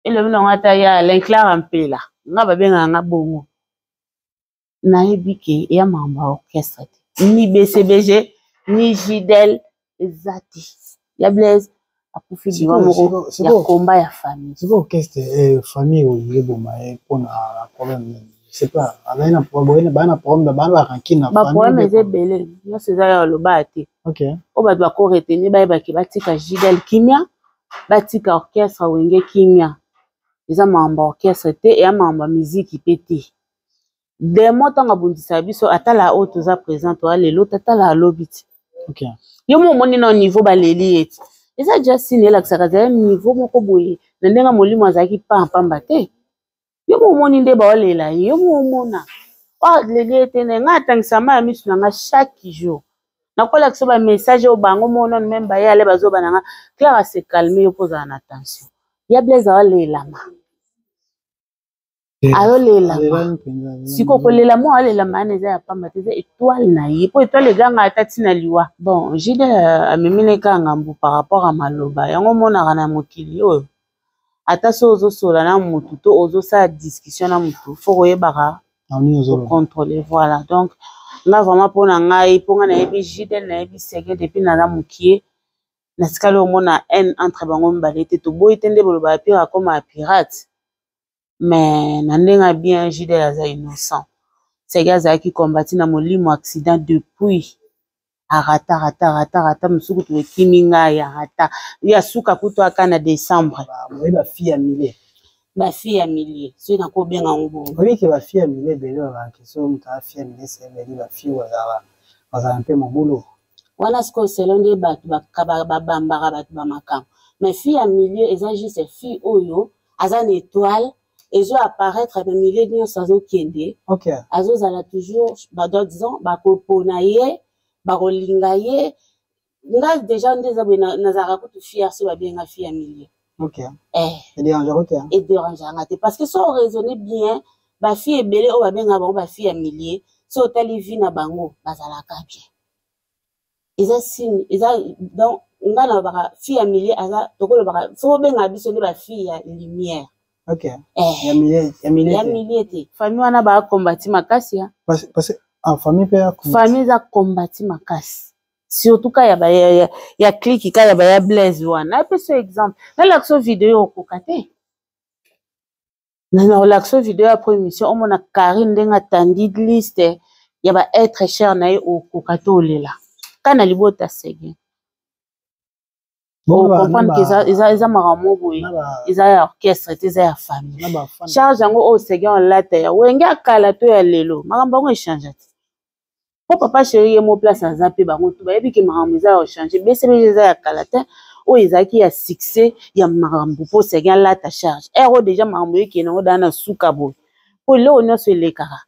Elobi nango ata ya Alain Clara Mpela, nga babengaka nga bongo. Nayebi ke eya makambo ya orchestre te, ni BCBG ni Jidel eza te. Ya Blaise akufi liwa moko ya combat ya famille. Sikoyo orchestre eh, famille oyo eboma ye mpona problème nini? C'est pas azali na problème, baa na problème, baa na barankine na famille. Baproblème eza ebele, nyonso eza ya oloba te. Oyo bato bako retenir bayebaki batika Jidel kimia, batika orchestre Wenge kimia. Eza makambo ya orchestre te, eya makambo ya miziki mpe te. Demo ntango abundisaka biso atala oyo toza présent toa lelo tatala alobi ti. Yo mo omoni na niveau baleli ye ti. Eza ja signe elakisaka azali niveau moko boye na ndenge molimo azalaki pampamba te. Yo mo omoni nde baolela ye, yo mo omona. Oyo aleli ye te nde ngai atangisa mai ya miso na ngai chaque jour. Nakolakisa ba message oyo bango mo nanu meme baye ale bazoba na ngai. Clara se calme yo mpo ozala na tension. Ya Blaise aolelama. Aolelama. Sikoyo kolela mo aolelama wana eza ya pamba te, eza étoile na ye. Po étoile eganga ata ntina liwa. Bon, Jide amemi ne kaka ngambu par rapport à maloba. Yango omonaka na mokili oyo. Ata so ozosola na mutu to ozosala discussion na mutu, faut koyebaka kocontrôler. Voilà. Donc, nga vraiment mpo na ngai, mpo nga nayebi Jidel, nayebi Seguin depuis naza mokie, natikali omona haine entre bango mibale te. Toboyi te nde bolobaka pire akoma ya pirate. Mais na ndenge bien, Jidel aza innocent. Seguin azalaki combati na molimo accident depuis. Arata, rata, rata, rata, mosuku to ekimi ngai, arata. Ya suka kutu aka na décembre. Oyebi ba fille ya milieu. Ba fille ya milieu, soki nakobenga yango bongo. Oyebi ke ba fille ya milieu ebele balobaka ke soki moto aza fille ya milieu, c'est ebele ba fille bazala mpe mobulu. Wana sikoyo selon nde bato babambaka bato ba makambo. Mais fille ya milieu eza juste fille oyo aza na étoile, ezo apparaître na milieu nyonso azokende. Azozala toujours, ba disons, bakopona ye, bakolinga ye. Nga déjà nde eza boye, nazalaka kutu fière so babenga fille ya milieu. Edérangera te? Edérangera te parce que so raisonner bien, ba fille ebele oyo babengaka bango ba fille ya milieu, so otali vie na bango bazalaka bien. Eza signe, eza donc nga na baka fille ya milieu aza tokolobaka faut obenga biso nde ba fille ya lumière. Ya milieu, ya milieu ya te. Milieu te. Famille wana ba kombati makasi ya. Parce que ah, famille pe ya kombati. Famille eza kombati makasi. Surtout ka ya ba ya, ya, ya clique ka ya ba ya Blaise wana. Napesa exemple. Nalakisa video okoka te. Nalakisa video ya première émission omona Karine ndenge atandi liste ya ba être cher na ye okoka te olela. Kana libota Seguin. Bon, comprendre que eza makambo boye, eza ya orchestre te, eza ya famille. Charge yango oyo Seguin olata ya Wenge akala to ya lelo, makambo yango echange te. Po papa chéri ye mo place aza pe bango to bayebi ke makambo eza ya changer. BCBG eza ya kala te, oyo ezalaki ya succès ya makambo po Seguin alata charge. Ero déjà makambo ekende yango dana na suka boye. Po eloko nyonso elekaka.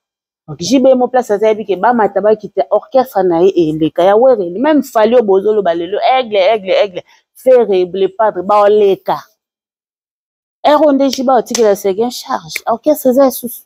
JB mo place aza yebi ke ba mata ba kita orchestre na ye eleka ya Were, même Fally oyo bozoloba lelo aigle aigle aigle Ferre le padre ba oleka. Ero nde JB otikela Seguin charge orchestre eza lisusu.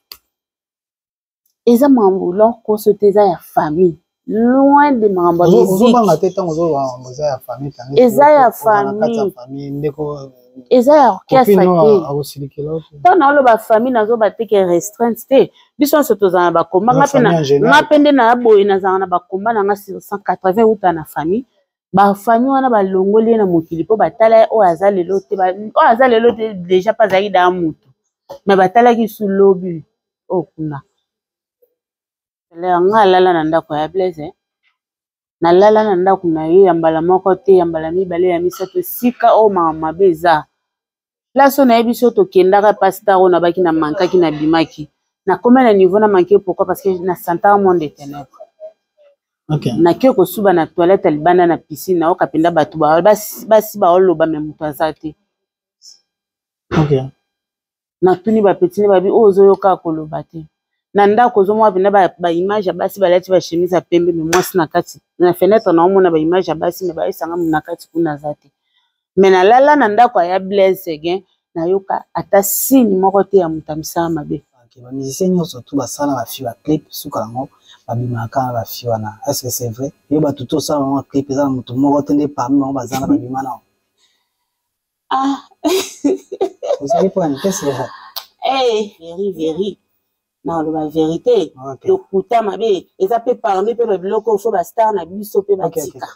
Eza makambo lokoso te, eza ya famille. Loin de makambo ya musique. Ozobanga te ntango ozoloba makambo eza ya famille, tandis que Eza ya oza na kati ya famille. famille, ndeko Eza ya orchestre copine te. akosilikela yo te. Ntango naoloba famille, nazoba te ke restreinte te. Biso nyonso tozala na bakomba. Na Nga mpe na famille en général. nga mpe nde na boye nazalaka na bakomba na nga sur 180 uta na famille. Ba famille wana balongoli ye na mokili mpo batala ye oyo aza lelo te, oyo aza lelo te déjà mpe azalaki daa motu. Mais batalaki su lobi oyo kuna. Nga alala na ndako ya Blaise. Nalala na ndako na ye ya mbala moko te, ya mbala mibale, ya misato, esika oyo makambo mabe eza. Place oyo nayebi so tokendaka pasteur oyo nabaki na mankaki na bimaki. Nakomi na niveau na manqué pourquoi? Parce que na sentaka monde de ténèbres. Nake kosuba na toilette ya libanda na piscine, nayoka mpenza bato basi baoloba me moto aza te. Natuni ba petit ne babi oyo ozoyoka koloba te. Na ndako ozomona mpenza ba image ya basi balati ba chemise ya pembe me mwasi na kati na fenêtre na omona ba image ya basi me bayesanga na kati kuna aza te. Me nalala na ndako ya Blaise Seguin, nayoka ata signe moko te ya moto ya misala mabe. Ba musiciens nyonso tu basala ba fille ba clip suka yango babimaka na ba fille wana. Est-ce que c'est vrai? Yo bato to osala bango clip eza na moto moko te nde parmi bango baza na babima na. Ah. Oseki mpo na kesi ya Hey, veri veri naloba vérité. Lokuta mabe eza mpe parmi mpe babiloko oyo fo bastar na biso mpe batika.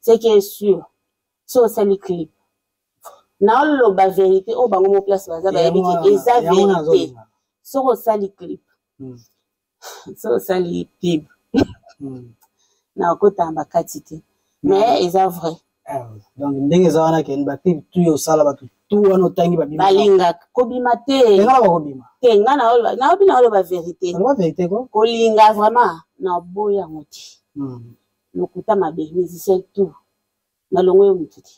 Ce qui est sûr, so osali clip, naoloba vérité oyo bango mo place baza bayebi ke eza vérité. Soki osali clip, soki osali pub, nakotanga bakati te, mais eza vrai. Donc ndenge eza wana, kende bapub tu osala, bato tu wana otangi babima. Balingaka kobima te. Nga na bakobima. Te, nga nayobi, naoloba vérité. Aloba vérité ko. Kolinga vraiment naboya yango te. Lokuta mabe, musicien tout nalongo yo motu te.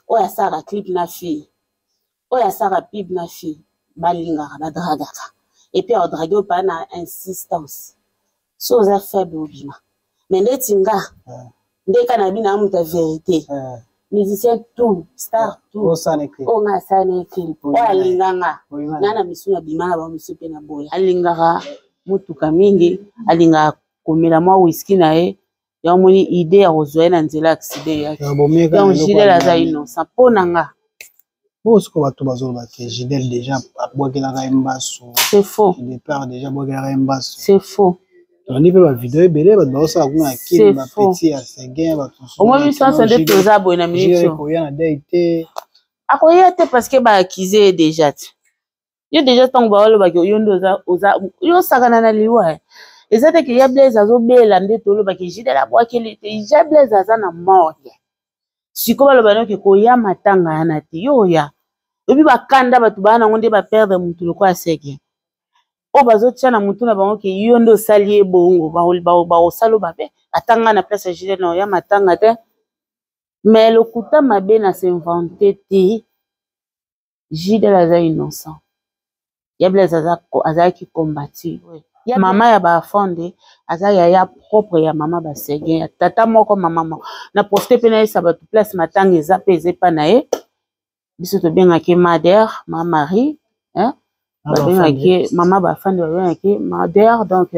Oyo asalaka clip na fille, oyo asalaka pub na fille, balingaka badragaka, et puis aodrague oyo paa na insistance. So oza faible, obima. Mais ndeti nga nde ka na bino ya moto ya vérité, musicien tout, star tout oyo nga asala na clip, oyo alinga nga, nga na misu na bima na bango misu mpe na boya. Alingaka motuka mingi, alingaka komela mwa whisky na ye. Yango moni idée ya kozwa ye na nzela accident eyaki. Donc Gilel aza innocent mpo na nga. Bongo sikoyo bato bazoloba ke Gilel déjà abwakelaka ye mbasu. C'est faux. Départ déjà abwakelaka ye mbasu. C'est faux. Tolandi mpe bavideo ebele bato bazosala kuna na Kini, bapeti ya Seguin, bato. Omoni biso nde toza boye na minute. Koya na dei te. Akoya te parce que baakize ye déjà te. Yo déjà ntango baolobaki yo nde oza yo osakana na liwa. Eza te ke ya Blaise azobela nde tolobaki Jidel abwakeli te. Ya Blaise aza na morgue sikoyo, baloba noki koya matanga yana te. Yo oya oyebi bakanda bato baya nango nde baperdre motu lokola Sege oyo bazotia na motu na bango ke yo nde osali ye bongo, bakosala mabe. Ata ngai na place ya Jidel na oya matanga te. Mais lokuta mabe na s'invente te. Jidel aza innocent. Ya Blaise azalaki combattu. Mama ya bafonde aza yaya propre ya mama Baseguin, ya tata moko mama moko. Na profite mpe nayesa bato place matanga eza mpe eza epa na ye. Biso tobengaki Mader, ma Marie, hein? Babengaki mama bafandi, babengaki Mader. Donc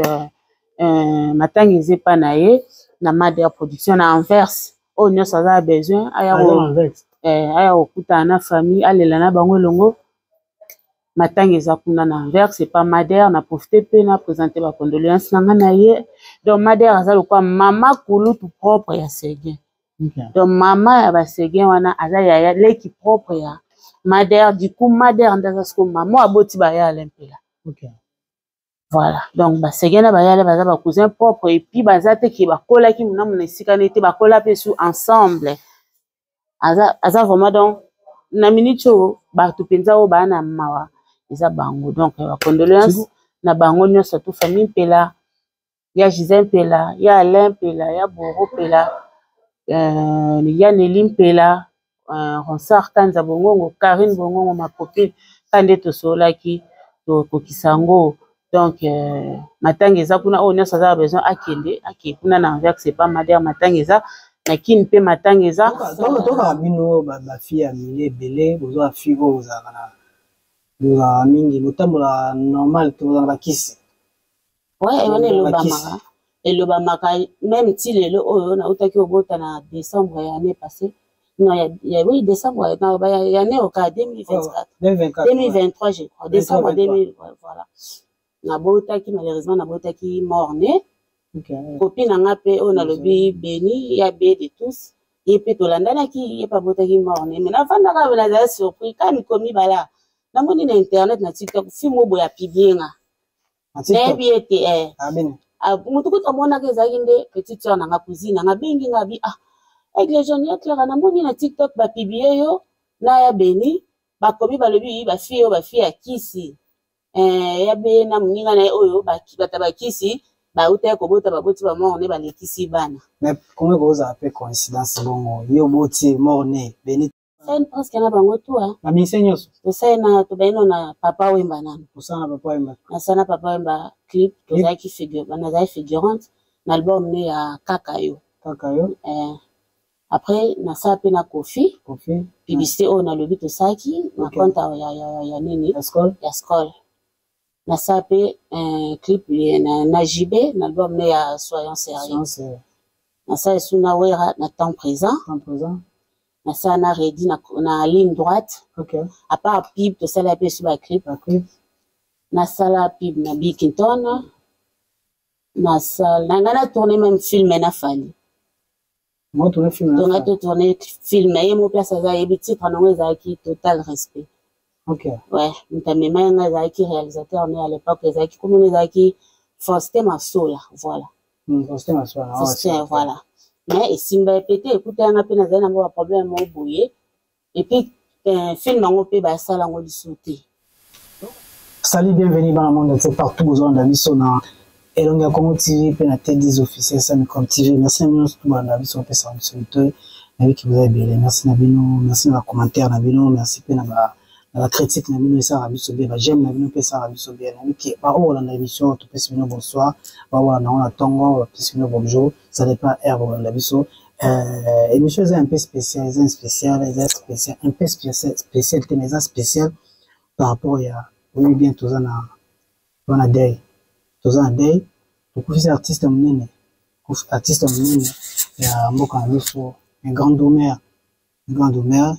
matanga eza epa na ye na Mader Production na Anvers. Oyo nyonso aza na besoin aya kokutana na famille, alela na bango elongo. Matanga eza kuna na Anvers epa Mader. Na profite mpe na présente bacondoléance na ngai na ye. Donc Mader aza lokola mama kulutu propre ya Seguin. Donc mama ya Baseguin wana aza yaya leki propre ya Mader. Du coup Mader nde aza sikoyo mama aboti bayala mpela. Voilà, donc Baseguin na bayala baza bacousin propre, et puis baza te ke bakolaki monamu na esika nete bakola mpe su ensemble. Aza vraiment, donc na minute oyo bato mpenza oyo baa na mawa eza bango. Donc bacondoléance na bango nyonso, tu famille Mpela, ya Gisèle Mpela, ya Alain Mpela, ya Boro Mpela, ya Nelly Mpela, Ronsard Kanza Bongongo, Karine Bongongo, ma copine, ka nde tosololaki tokokisa yango. Donc matanga eza kuna, oyo nyonso aza na besoin akende, ake kuna na Anvers epa Mader. Matanga eza na Kini mpe matanga eza. Tokaka bino bafille ya mile ebele, bozwa bafille oyo bozalaka na bozalaka mingi, botambola normal te, bozala na bakisi. Ouais, wana elobamaka, elobamaka même ti lelo oyo nautaki kobota na décembre ya année passée, non, ya, oui, décembre non, ya année oka 2024, 2023 je crois, décembre 2000, voilà. Nabotaki, malheureusement nabotaki mort-né. Copine na nga mpe oyo nalobi Beni ya be de tous, ye mpe tolandanaki, ye mpe abotaki mort-né. Mais navandaka, nazala surpris ka mikomi bala namoni na internet, na TikTok, film oyo boye apublie nga. Nayebi ye te. Motu kutu amonaka ezalaki nde petite sœur nanga, cousine nanga, abengi nga abi: "Ah, Aigle Jaune ya Clara, namoni na TikTok bapublie yo na ya Beni, bakomi balobi bafille oyo bafille ya kisi, ya be na moninga na ye oyo bato bakisi bautaki kobota, baboti bamort-né, balekisi bana." Mais comment kozala mpe coïncidence bongo, yo oboti mort-né, Beni? Sani presque na bango tu. Bamusicien nyonso? Tosali na tobaino na Papa Wemba nano. Osala na Papa Wemba? Nasala na Papa Wemba clip, tozalaki nazalaki figurante na album ne ya Kaka Yo. Kaka Yo. Après nasala mpe na Kofi. Kofi. Publicité oyo nalobi tosalaki na compte ya nini? Ya Skol. Ya Skol. Nasala mpe clip na JB na album ne ya Soyons sérieux. Nasala esu na Wera na Temps présent. Temps présent. Nasala na Redi na ligne droite. À part pub, tosala mpe so baclip. Nasala pub na Bikinton. Nasala na ngai na tourne même film na Fally. Tonga totourne film ye mo place aza, ayebi titre nango, ezalaki Total Respect. Ouais, moto amema yanga ezalaki réalisateur ne à l'époque, ezalaki komona ezalaki Faustin Masola, voilà. Faustin Masola. Faustin, voilà. Mais esimba ye pe te, ekuta yanga mpe nazali nango baproblème moko boye, et puis film yango mpe basala yango lisusu te. Salut, bienvenue dans le monde entier, partout bozolanda biso na Elongi ya Congo TV mpe na T10 officiel Samicom TV. Merci na bino surtout bolanda biso, opesaka biso litoi, nayebiki boza ebele. Merci na bino, merci na bacommentaire na bino, merci mpe na ba na bacritique na bino, esalaka biso bien, baj'aime na bino mpe esalaka biso bien. Nayebiki baoyo bolanda émission, topesi bino bonsoir, baoyo bolanda yango na ntongo, bapesi bino bonjour, ça dépend heure bolanda biso. Émission eza un peu spécial, eza spécial, eza spécial, un peu spécial, spécial te, mais eza spécial par rapport ya oyebi bien, toza na deuil, toza na deuil, tokufisi artiste monene, artiste monene ya mboka na biso, un grand domaire, un grand domaire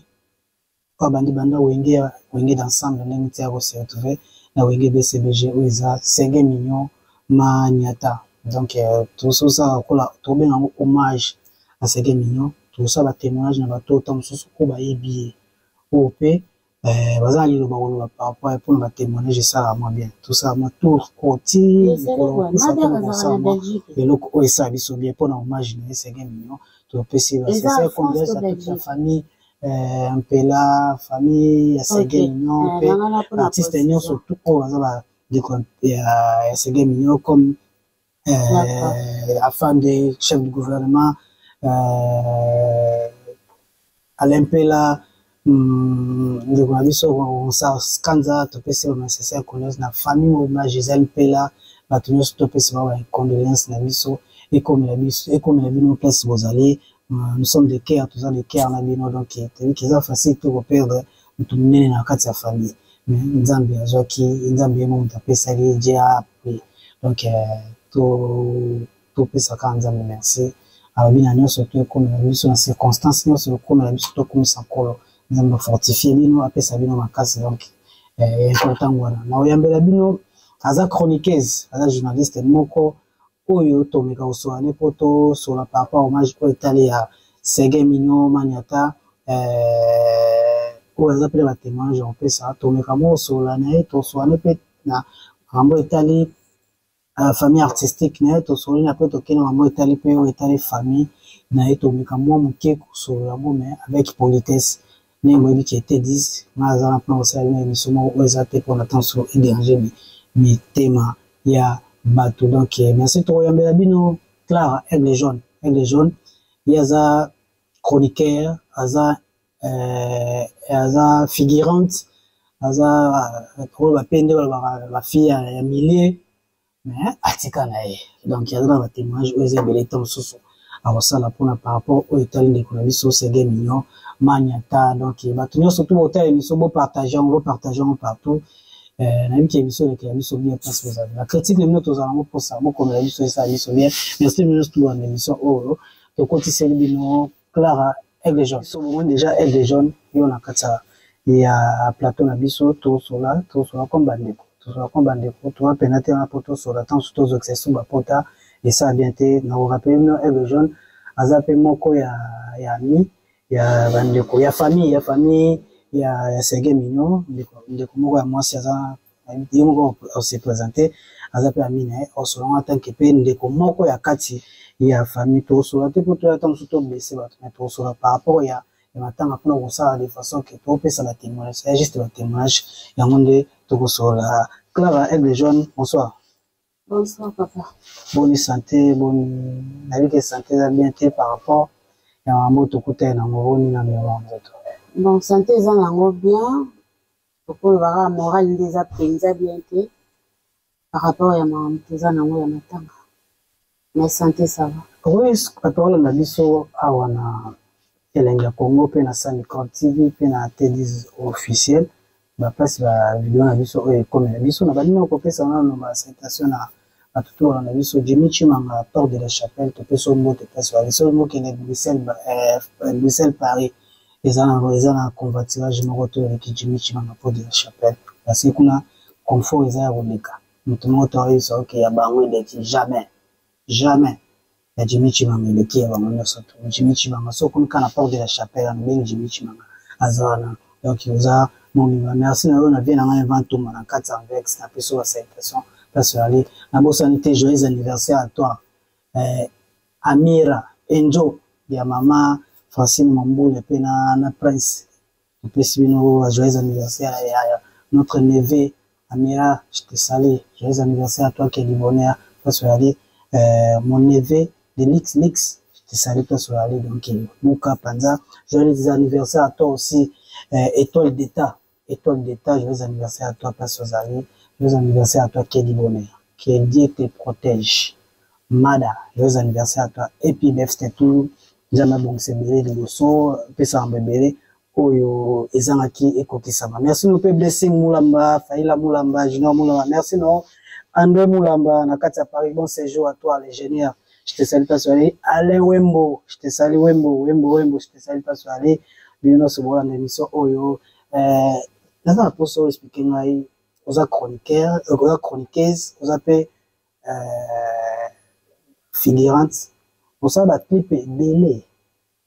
oyo abandi banda Wenge, Wenge d'ensemble, ndenge ti ya kose retrouver na Wenge BCBG, oyo eza Seguin Mignon Maniata. Donc tozosala lokola tobenga yango hommage à Seguin Mignon. Tozosala batémoignage na bato ota mosusu oyo bayebi ye, oyo mpe baza na liloba koloba par rapport mpona batémoignage. Esalaka mwa bien, tosala mwa tour oyo ti kosala mwa eloko oyo esala biso bien mpona hommage na ye Seguin Mignon. Topesi basincères condoléances à toute la famille Mpela, famille ya Seguin Mignon, mpe artiste nyonso tout oyo baza bandeko ya Seguin Mignon, comme afande chef du gouvernement Alain Mpela, ndeko na biso Ronsard Kanza. Topesi ba sincères condoléances na famille mobima, Gisèle Mpela, bato nyonso, topesi bango bacondoléance na biso, ekomela biso, ekomela bino place bozali. Nous sommes de cœur, toza de cœur na bino. Donc toyebi eza facile to koperdre moto monene na kati ya famille, mais Nzambe azwaki, Nzambe ye mo moto apesaki, Dieu a pris. Donc topesaka Nzambe merci. Alobi na nyonso to ekomela biso, na circonstance nyonso ekomela biso, tokumisa Nkolo. Nzambe afortifie bino, apesa bino makasi. Donc important wana na oyambela bino, aza chroniqueuse, aza journaliste moko oyo tomeka kosola ne mpo tosola par rapport hommage oyo etali ya Seguin Mignon Maniata, oyo aza mpe na batémoignage ya kopesa. Tomeka mo kosola na ye, tosola ne mpe na makambo etali famille artistique na ye. Tosololi après, tokende makambo etali mpe oyo etali famille na ye. Tomeka mwa moke kosolola yango, mais avec politesse, ndenge boyebi ke te 10 nga aza na mpona kosala bino émission moko oyo eza te mpona ntanso edéranger mitema ya bato. Donc merci, tokoyambela bino Clara Aigle Jaune. Aigle Jaune, ye aza chroniqueur, aza figurante, aza oyo bape nde balobaka bafille ya milieu, mais atika na ye. Donc aza na batémoignage oyo eza ebele, ntango mosusu akosala mpona par rapport oyo etali ndeko na biso Seguin Mignon Maniata. Donc bato nyonso tu botala émission, bopartage yango, bopartage yango partout. Nayebi ke émission elekela biso bien place bozali. Bacritique na bino tozala yango mposa, bokomela biso, esala biso bien. Merci bino nyonso tu bolanda émission oyo. Tokotiseli bino Clara Aigle Jaune. So bomoni déjà Aigle Jaune yo na kati ya plateau na biso. Tosola, tosola comme bandeko, tosola comme bandeko, toza pena te wana mpo tosola ntango mosusu tozokisa esu bapota, esala bien te. Na korappeler bino, Aigle Jaune aza mpe moko ya ami ya bandeko ya famille, ya famille ya Seguin Mignon. Ndeko moko ya mwasi aza, ye moko ose présente, aza mpe ami na ye. Osola ngo tant que mpe ndeko moko ya kati ya famille. Tokosola te mpo toya ntango mosusu toblesse bato, mais tokosola par rapport ya matanga mpona kosala de façon ke topesa batémoignage, ya juste batémoignage yango nde tokosola. Clara Aigle Jaune, bonsoir. Bonsoir, papa. Boni santé? Boni? Nayebi ke santé eza bien te par rapport ya makambo tokutani nango. Boni nano yango nzoto? Bon, santé eza nango bien, tokolobaka moral nde eza mpenza bien te par rapport ya makambo toza nango ya matanga, mais santé ça va. Oui, bato balanda biso awa na Elengi ya Congo mpe na Samicom TV mpe na T10 officiel, baplace bavideo na biso oyo ekomela biso na balingi kopesa nano basalutation na bato to balanda biso. Jimmy Chimanga, Porte de la Chapelle, topesa mbote place wali. Soki okende Bruxelles, Bruxelles, Paris. Eza na convoiturage moko to eleki Jimmy Chimanga Porte de la Chapelle, parce que kuna confort eza ya koleka. Moto moko to ayebisa oke ya bango eleki jamais, jamais. Ya Jimmy Chimanga eleki ya bango nyonso. To Jimmy Chimanga, so okomi kaka na Porte de la Chapelle wana, obengi Jimmy Chimanga, aza wana. Donc oza mobimba. Merci na yo na vie na ngai Evan Tumba na kati ya Anvex. Napesi yo basalutation place oyali. Nabosani te, joyeux anniversaire à toi, Amira Enjo ya mama Francine Mambule mpe na Prince. Topesi bino joyeux anniversaire ya notre neveu Amira. Je te salue, joyeux anniversaire à toi, que du bonheur place oyali. Mon neveu de Lix Lix, je te salue place oyali. Donc Buka Panza, joyeux anniversaire à toi aussi. Étoile d'État, Étoile d'État, joyeux anniversaire à toi place ozali. Joyeux anniversaire à toi, que du bonheur, que Dieu te protège. Mada, joyeux anniversaire à toi. Et puis bref, c'était tout. Nzambe abongisa ebele liboso, apesaka mambo ebele oyo ezangaki ekokisama. Merci no mpe Blessing Mulamba, Faila Mulamba, Junior Mulamba. Merci no André Mulamba na kati ya Paris. Bon séjour à toi, l'ingénieur, je te salue place oyali. Alain Wembo, je te salue. Wembo, Wembo, Wembo, je te salue place oyali. Bino nyonso bolanda émission oyo, naza na mposa oyo explique ngai. Oza chroniqueur, oza chroniqueuse, oza mpe figurante, osala baclip ebele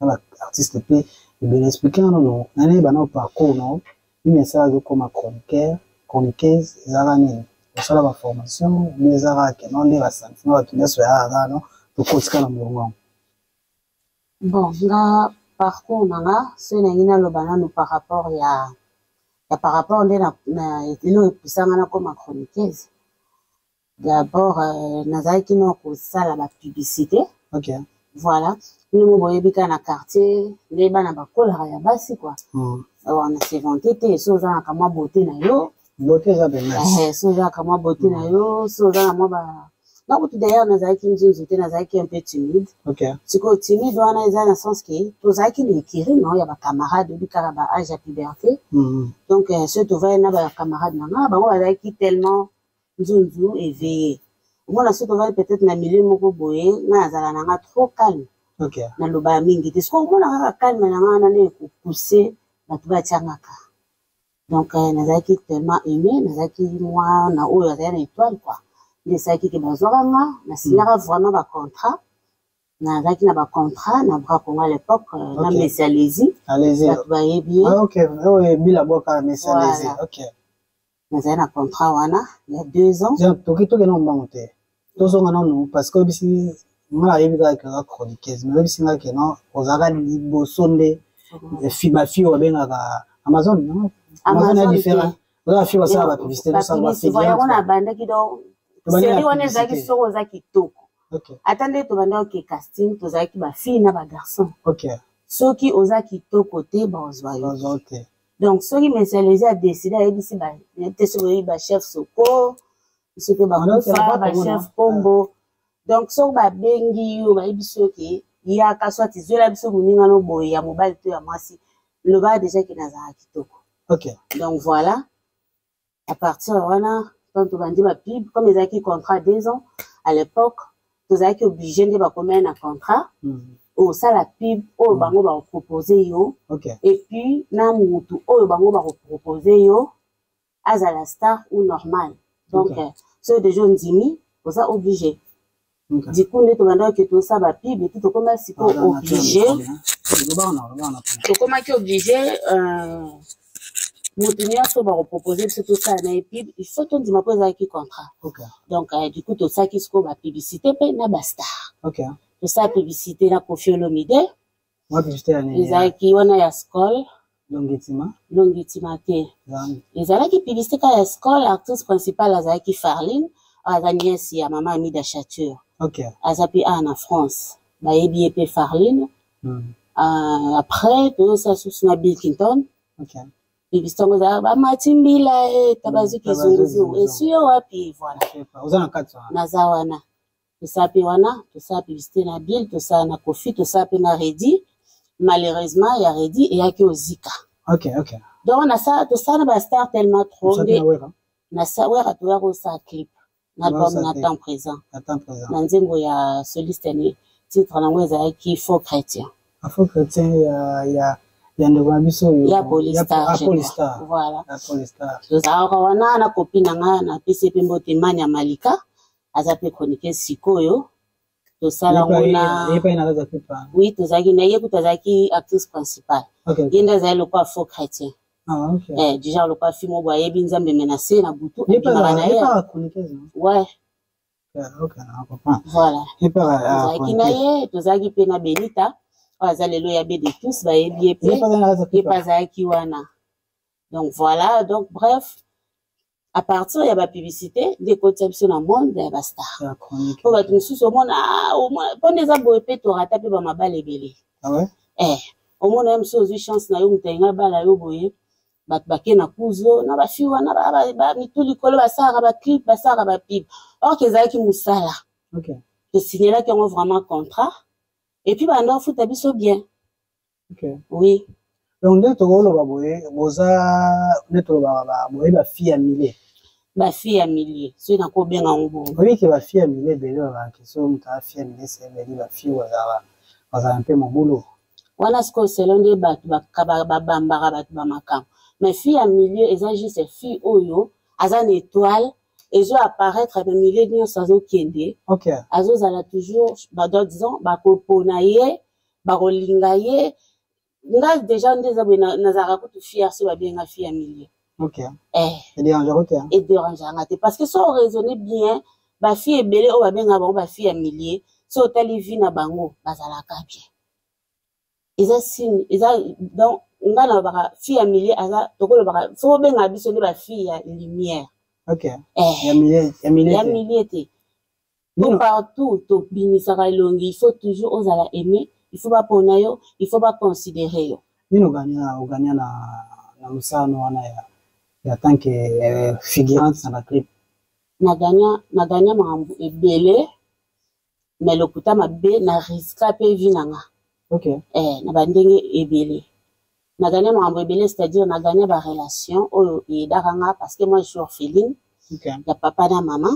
na baartiste mpe ebele. Explique nga nono, nani bana parcours no, nini esalaki okoma chroniqueur, chroniqueuse? Ezalaka nini? Osala baformation mi? Ezalaka keno nde basentiment bato nyonso yaka kaka no tokotika na molongo yango? Bon, nga parcours na nga, soki nangi naloba nanu par rapport ya par rapport nde na eloko epusanga nakoma chroniqueuse, d'abord nazalaki no kosala bapublicité. Voilà, bino mo boyebi kaka na quartier nde bana bakolaka ya basi kua. Na se vanter te, so oza na kamwa beauté na yo. Beauté eza pe. So oza na kamwa beauté na yo, so oza na mwa ba nga kutu d'ailleurs nazalaki nzunzu te, nazalaki un peu timide. Sikoyo timide wana eza na sens ke tozalaki na écurie no ya bacamarade, oyebi kaka ba âge ya puberté. Donc soki tovandi na bacamarade na nga, bango bazalaki tellement nzunzu éveillé. Omona, soki tovandi peut-être na milieu moko boye, nga nazala na nga trop calme. Nalobaka mingi te. Sikoyo omona kaka calme na nga wana nde ekopousse bato batiangaka. Donc nazalaki tellement aimé, nazalaki mwana oyo azali na étoile quoi. Nde esalaki ke bazwaka nga, nasignaka vraiment bacontrat. Nazalaki na bacontrat na Bra Congo à l'époque, na Messi Alesi, bato bayebi ye. Nazali na contrat wana ya 2 ans. Toki tokende mbango te, tozonga nanu, parce que oyebisi nga, nayebi kaka ke oza chroniqueuse, mais oyebisi nga ke non, ozalaka liboso nde bafille oyo babengaka Amazon. Amazon ya différent, oza bafille basala bapublicité. Yango nabandaki. Donc série wana ezalaki soki oza kitoko, ata nde tobandaki oke casting, tozalaki bafille na bagarçon. Soki oza kitoko te, bazwa yo. Donc soki Messalesi adécider, ayebisi te, soki oyebi bachef soko, soki bakufa bachef kombo. Donc soki babengi yo, bayebisi yo ke yaka, soit zwela biso moningano boye ya mobali to ya mwasi, loba déjà ke nazalaka kitoko. Donc voilà, à partir wana, quand tobandi bapub, comme ezalaki contrat 2 ans à l'époque, tozalaki obligé nde bakomai na contrat, osala pub oyo bango bakopropose yo. Et puis na mutu oyo bango bakopropose yo azala star ou normal. Donc soki déjà ondimi, oza obligé. Du coup nde tobandaki tosala bapub et puis tokóma sikoyo obligé, tokomaki obligé, moto nyonso bakopropose biso tosala na ye pub, il faut tondima mpo ezalaki contrat. Donc du coup tosalaki sikoyo bapublicité mpe na bastar. Tosala publicité na Koffi Olomide, ezalaki wana ya Skol. Longitima te, ezalaki publicité kaka ya Skol. Actrice principale azalaki Farline, oyo aza nièce ya mama Amida Chature. Aza mpe awa na France, bayebi ye mpe Farline. Après tozosala susu na Bill Clinton. Publicité yango ezalaka bamati mbila e tabazuki zunguzungu esi yo wapi. Voilà, naza wana. Tosala mpe wana, tosala publicité na Bill, tosala na Koffi, tosala mpe na Redi. Malheureusement ya Redi eyaki ozika. Donc nasala, tosala na bastar tellement trop. Nde Wera toya kosala clip na album na temps présent, na nzembo ya soliste, ni titre nango ezalaki Faux chrétien. Faux chrétien ya Ya ndeko na biso oyo ya Polystar. Polystar. Voilà. Ya Polystar. Tozalaka wana na copine na ngai, napesi ye mpe mbote, Mani ya Malika, aza mpe chroniqueuse sikoyo. Tosala yango na Ye mpe na kati ya clip wana? Oui, tozalaki na ye kutu, azalaki actrice principale. Ye nde azali lokola faux chrétien. Ah, ok. Eh, du genre lokola fille moko boye ayebi Nzambe, me na se na butu Ye mpe abimaka na ye ye. mpe aza chroniqueuse, non? Ouais. Ok, na comprend. Voilà. Ye mpe Tozalaki na ye, tozalaki mpe na Benita oyo aza lelo ya be de tous, bayebi ye mpe. Ye mpe aza na kati ya Ye clip mpe wana. azalaki wana. Donc voilà, donc bref, à partir ya bapublicité nde ekotisa biso na monde ya bastar. Ya chronique. Mpo bato mosusu omona, ah, mpo nde eza boye mpe torata mpe bamabala ebele. Ah ouais? Eh, omona ye mosusu ozwi chance na yo, moto alingi abala yo boye, bato bake na kuzo na bafille wana mitu likolo, basalaka baclip, basalaka bapub, or que ezalaki mosala. Tosignelaki yango vraiment contrat et puis banda ofuta biso bien. Oui. Donc nde tokoloba boye, boza nde tolobaka boye bafille ya milieu. Bafille ya milieu, soki nakobenga yango bongo. Oyebi ke bafille ya milieu ebele babaki so moto aza fille ya milieu, sebeli bafille bazala mpe mobulu. Wana sikoyo selon nde bato babambaka bato bamakambo, mais fille ya milieu eza juste fille oyo aza na étoile ezo apparaître na milieu nyonso azokende. Azozala toujours, disons, bakopona ye, bakolinga ye. Nga déjà nde eza boye, nazalaka kutu fière so babenga fille ya milieu. Eh. Edérangeaka te? Edérangeanga te, parce que so oraisonne bien, bafille ebele oyo babengaka bango bafille ya milieu, so otali vie na bango, bazalaka bien. Eza signe, eza donc nga nalobaka fille ya milieu aza, tokolobaka fo bobengaka biso nde bafille ya lumière. Eh. Ya milieu, ya milieu Ya te. Milieu te. Po Nino. partout tobimisaka elongi, il faut toujours ozala aimé, il faut bapona yo, il faut baconsidérer yo. Nini ogania na mosala wana ya tant que figurante na baclip? Naganya makambo ebele, mais lokuta mabe na risqua mpe vie na nga. Eh, na bandenge ebele naganya makambo ebele, c'est-à-dire naganya barelation oyo eyedaka nga, parce que moi je suis orpheline ya papa na mama.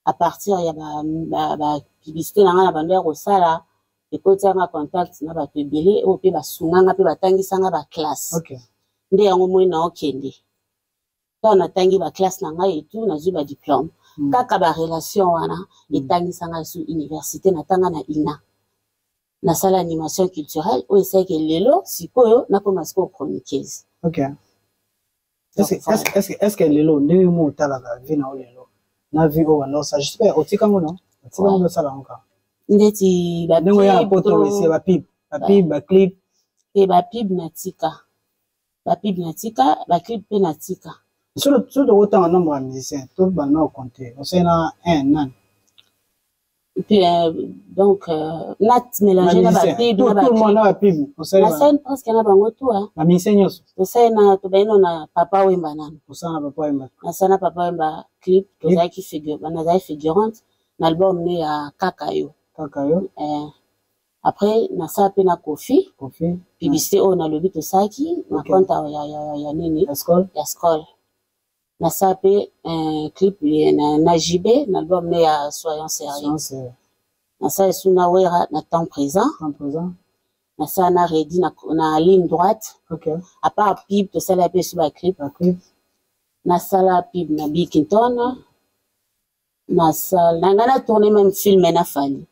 À partir ya bapublicité na nga na bando ya kosala, ekotianga contact na bato ebele oyo mpe basunganga mpe batangisanga baclasse. Nde yango moi na okende, ntango natangi baclasse na ngai etu, nazwi badiplôme. Kaka barelation wana etangisanga su université, natanga na INA, nasala animation culturelle oyo esalaki lelo sikoyo nakoma sikoyo chroniqueuse. Ok. Est-ce que lelo ndenge mo otalaka vie na yo lelo na vie oyo banda osala, j'espère otikango, non, otikango, osala yango kaka? Ndeti? Ndenge oya na poto esi bapub, bapub, baclip. Mpe bapub natika, bapub natika, baclip mpe natika. So tokotanga nombre ya musicien to banda ocompte, osali na un nani? Puis donc nat mélange na bapub na Tout le monde na bapub osali? Nasali presque na bango tout, hein. Bamusicien nyonso? Tosali na, tobaino na Papa Wemba nano. Osala na Papa Wemba? Nasala na Papa Wemba clip, tozalaki figure, nazali figurante na album ne ya Kaka Yo. Kaka Yo. Après nasala mpe na Kofi. Kofi. Publicité oyo nalobi tosalaki na compte ya nini? Ya Skol. Ya Skol. Nasala mpe clip na JB na album ne ya Soyons sérieux. Nasala esu na Wera na Temps présent. Temps présent. Nasala na Redi na Ligne droite. À part pub, tosala mpe esu baclip. Baclip. Nasala pub na Bikinton, nasala na ngai na tourné même film na Fally.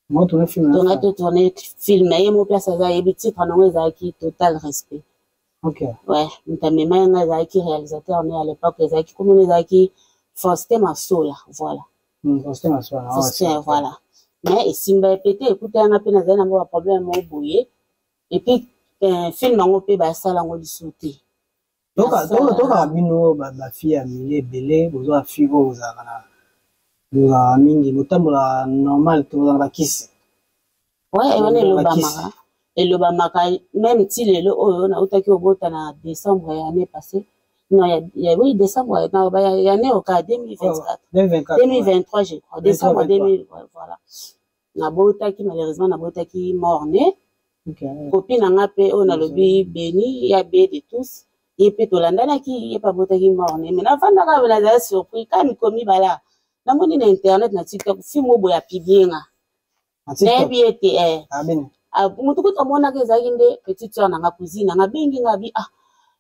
Moi tourné film? Tonga totourné film ye mo place aza, ayebi titre nango, ezalaki Total Respect. Ouais, moto amema ye ngai ezalaki réalisateur ne à l'époque, ezalaki komona, ezalaki Faustin Masola, voilà. Faustin Masola. Faustin, voilà. Mais esimba ye pe te, ekuta yanga mpe nazali nango baproblème moko boye, et puis film yango mpe basala yango lisusu te. Tokaka bino bafille ya milieu ebele, bozwa bafille oyo bozalaka na, bozalaka mingi, botambola normal te, bozala bakisi. Ouais, wana elobamaka, elobamaka même ti lelo oyo nautaki kobota na décembre ya année passée, non, ya, oui, décembre non, ya année oka 2024. 2024. 2023 je crois, décembre 2000, ouais, voilà. Nabotaki, malheureusement nabotaki mort-né. Copine na nga mpe oyo nalobi Beni ya be de tous, ye mpe tolandanaki, ye mpe abotaki mort-né. Mais navandaka, nazala surpris ka mikolo mibala, namoni na internet, na TikTok, film oyo boye apublié nga, nayebi ye te. Motu kutu amonaka ezalaki nde petite sœur na nga, cousine na nga, abengi nga abi: "Ah,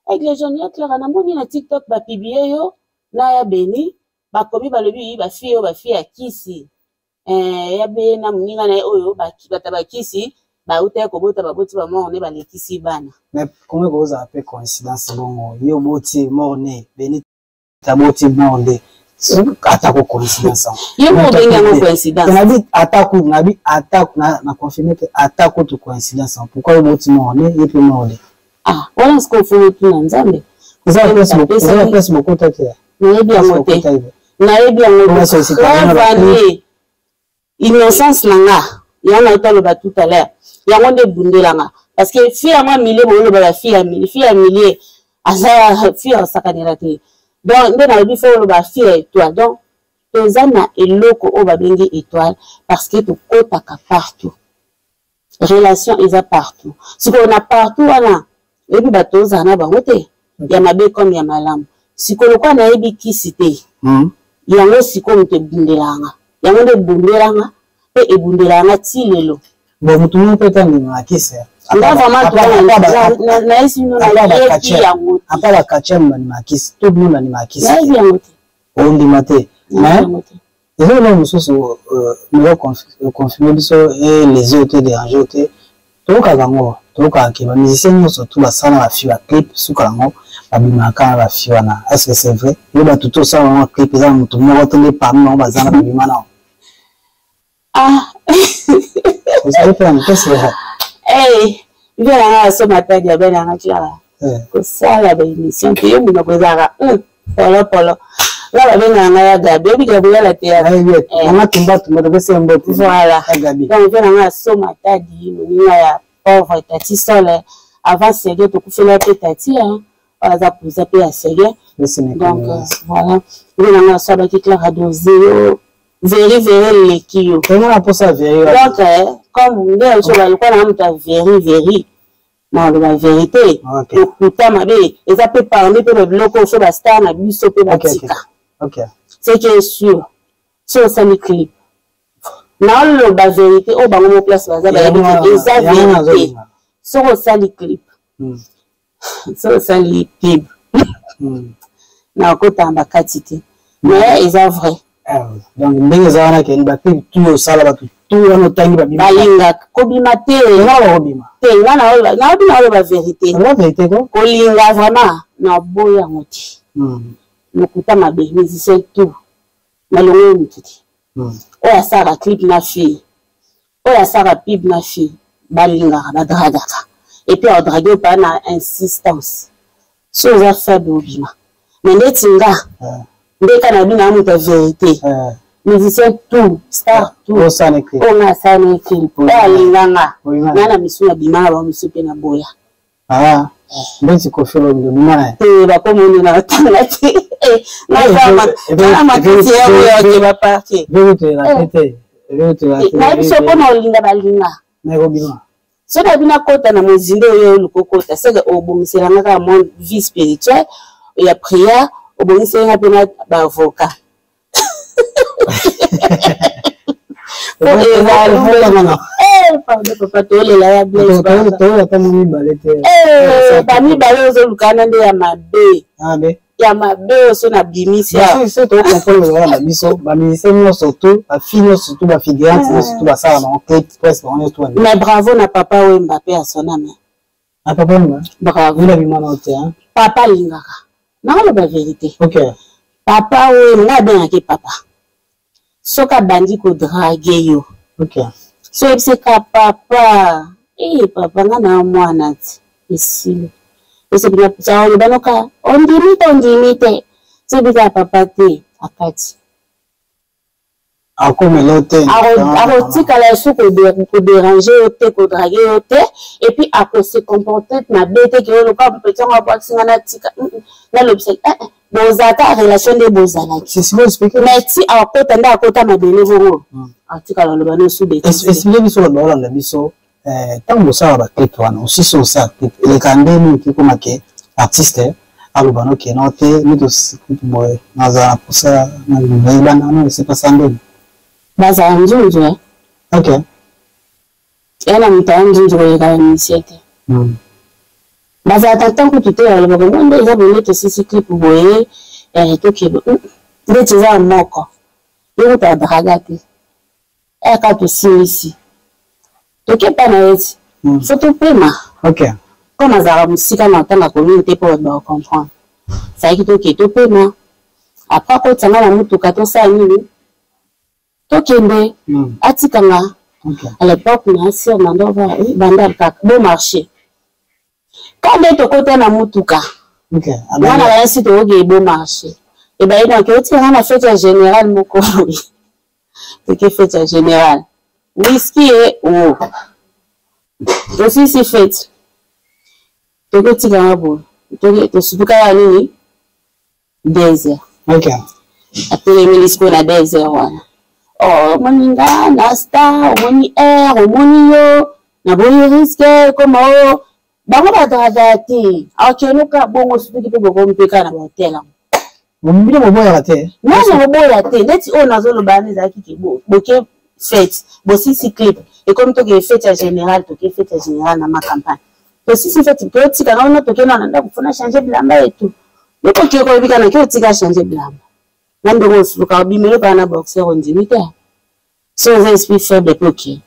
Aigle Jaune, ya Clara, namoni na TikTok bapublier yo na ya Beni, bakomi balobi bafille oyo bafille ya kisi, ya be na moninga na ye oyo bato bakisi bauta ye kobota, baboti bamort-né, balekisi bana." Mais comment kozala mpe coïncidence bongo, yo oboti mort-né, Beni aboti mort-né, atako coïncidence? Ye mo obengi yango coïncidence. Nabi atako, nabi atako na confirme te, atako to coïncidence, pourquoi yo oboti mort-né, ye mpe mort-né? Ah, wana sikoyo ofoni tuna Nzambe. Eza place bokota te. Nayebi yango te, nayebi yango te. Innocence na nga yango nauta aloba tout à l'heure, yango nde ebundelanga, parce que fille yango ya milieu, booloba bafille ya milieu, fille ya milieu aza fille asakanela te. Donc nde nalobi fo oloba fille ya étoile. Donc toza na eloko oyo babengi étoile parce que tokɔtaka partout, relation eza partout. Sikoyo na partout wana, oyebi bato ozala na bango te, ya mabe comme ya malamu. Sikoyo lokola nayebi kisi te, yango sikoyo moto ebundelanga, yango nde ebundelanga mpe ebundelanga ti lelo. Bon, motu moko mpe tandimaka kisi. Nga vraiment nayesi bino, nayebi yango. Apa bakatiame bandimaka kisi to bino bandimaka kisi? Nayebi yango te. Ondima te, mais eza eloko mosusu confirme biso, les oyo te dérange te. Toyokaka yango, toyokaka ke bamusicien nyonso tu basala bafille baclip, suka yango babimaka na bafille wana. Est ce que c'est vrai? Yo bato to osala bango clip, eza na motu moko te nde parmi bango baza na babima nao? Ah. Ozali mpe na mokesi. Mpe nanga asoma tadi abe nanga tiaka kosala baémission te, yo monoko ezalaka polopolo. Nga babengaka nga ya Gabi, oyebi Gabriel te? Mama tumba tumba, topesi ye mbote. Voilà. Ya Gabi. Donc mpe nanga asoma tadi, moninga ya pauvre Tati Sole avant Sege, tokufela mpe Tati oyo aza cousin mpe ya Sege. Donc voilà, mpe nanga asalaki Clara Dose, yo veri veri eleki yo. Nga na mposa veri. Donc comme nde oso balokwa nanga moto ya veri veri, naloba vérité, lokuta mabe eza mpe parmi mpe babiloko oyo so bastar na biso mpe batika. Ce qui est sûr, so osali clip, naoloba vérité oyo bango mo place baza bayebi te, eza vérité. Soki osali clip, soki osali pub, nakotanga bakati te, mais eza vrai. Donc ndenge eza wana, kende baclip tu osala, bato tu wana otangi babima. Balingaka kobima te. Nga bakobima. Te, nga naobi naoloba vérité. Oloba vérité ko. Kolinga vraiment naboya yango te, lokuta mabe. Musicien tout nalongo yo motu te oyo asalaka clip na fille, oyo asalaka pub na fille, balingaka badragaka, et puis adrague opa na insistance. So oza faible, obima. Mais ndeti nga ndeka na bino ya moto ya vérité, musicien tout, star tout oyo nga asala na clip, oyo alinganga nga na misu na bima na bango, misu mpe na boya. Ndeti Kofi Olomide, obima na ye? Te, bakomoni na batanga te, na makasi ya boya oke baparke. Nayebi so mpona olinga balinga. Nakobima. Soki abi nakota na mozindo oyo oluka okota, seke obongiselanga kaka mwa vie spirituelle ya prière, obongiselinga mpe na baavocat. Po pardon papa, tolela ya Blaise. Ata mibale te. Bamibale ozolukana nde ya mabe, ya mabe oyo so nabimisi. So tocomprendre wana na biso bamusicien nyonso tu, bafille nyonso tu, bafigurante nyonso tu, basala bango clip, presque bango nyonso tu. Mais bravo na papa Wemba mpe asoname. Na papa Wemba. Bravo. Wila bima na te. Papa alingaka, nakoloba vérité. Papa Wemba, nga abengaki papa, soki abandi kodraguer yo, so oyebiseka papa: "E papa, nga na mwana ti esili." Oloba noka ondimi te, ondimi te, soki kaka papa te akati. Akomela te. Akotikala su kodéranger yo te, kodraguer yo te, et puis akose comporter mabe te ke oloka petit yango abwakisi nga, natika nalobisaki bozalaka relation nde bozalaki. Mais ti akota nde akota mabele bongo, atikala oloba nosu. Explique biso, bato baolanda biso, ntango bosala baclip wana, osisi osala clip, eleka nde nini kekoma ke artiste aloba noke no te, neti kutu boye nazala na posa nayebana no esepasa ndeni? Bazala nzunzu. Eya na moto aya nzunzu koleka ba musicien te. Bazalaka ntango kutu te balobaka ngo nde eza boye nde tosisi clip boye tokebe ndeti eza ya moko ye kutu adraga te aka tosilisi tokepa na ye ti fo topema mpo nazalaka mosika na otanga commune te mpo bato bakocomprendre ezalaki toke topema apres akotisa nga na motuka tosala nini tokende atika nga. À l'époque na sir mandova bandal kaka beau marché ka nde tokota na motuka nga na bayasi tokoki beau marché ebayi donc otika nga na fete ya général moko toke fete ya général whisky e wo tosisi fete tokotika nga boye tosutuka ya nini 2 heures. Atelemeli sikoyo na 2 heures wana oh, omoni nga na star omoni air omoni yo naboyi riske ekoma oyo bango badragaka te akeluka bongo soki mpe bokomi mpe kaka na bahotel yango. Bino boboyaka te? Nani oboya te ndeti oyo nazoloba wana ezalaki ke boke fete bosisi clip ekomi toke fete ya général toke fete ya général na ma campagne tosisi fete totika nga wana toke na ndako fona change bilamba etu yo koke koyebi kana ke otika change bilamba na ndenge osuluka obimelo kaka na boxer ondimi te so oza esprit faible mpe okei.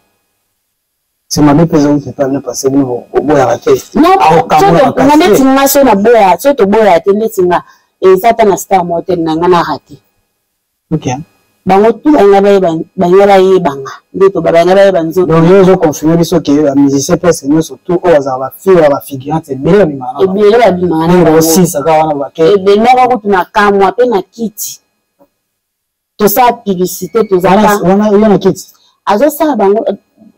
C'est mabe mpe ezongi epai bino parce bino boboyaka te. Nga neti nga so naboya so toboya te ndeti nga eza ata na star moko te na nga na rate. Bango tu balinga bayeba balinga bayebanga nde to balinga bayeba nzoto. Donc yo ozo confirmer biso ke ba musicien presque nyonso tout oyo bazalaka ba fille ya ba figurante ebele babimaka na ebele babimaka na bango osisa kaka wana bake ebele moko kutu na kamwa mpe na kiti tosala publicité tozalaka wana yo na kiti azosala bango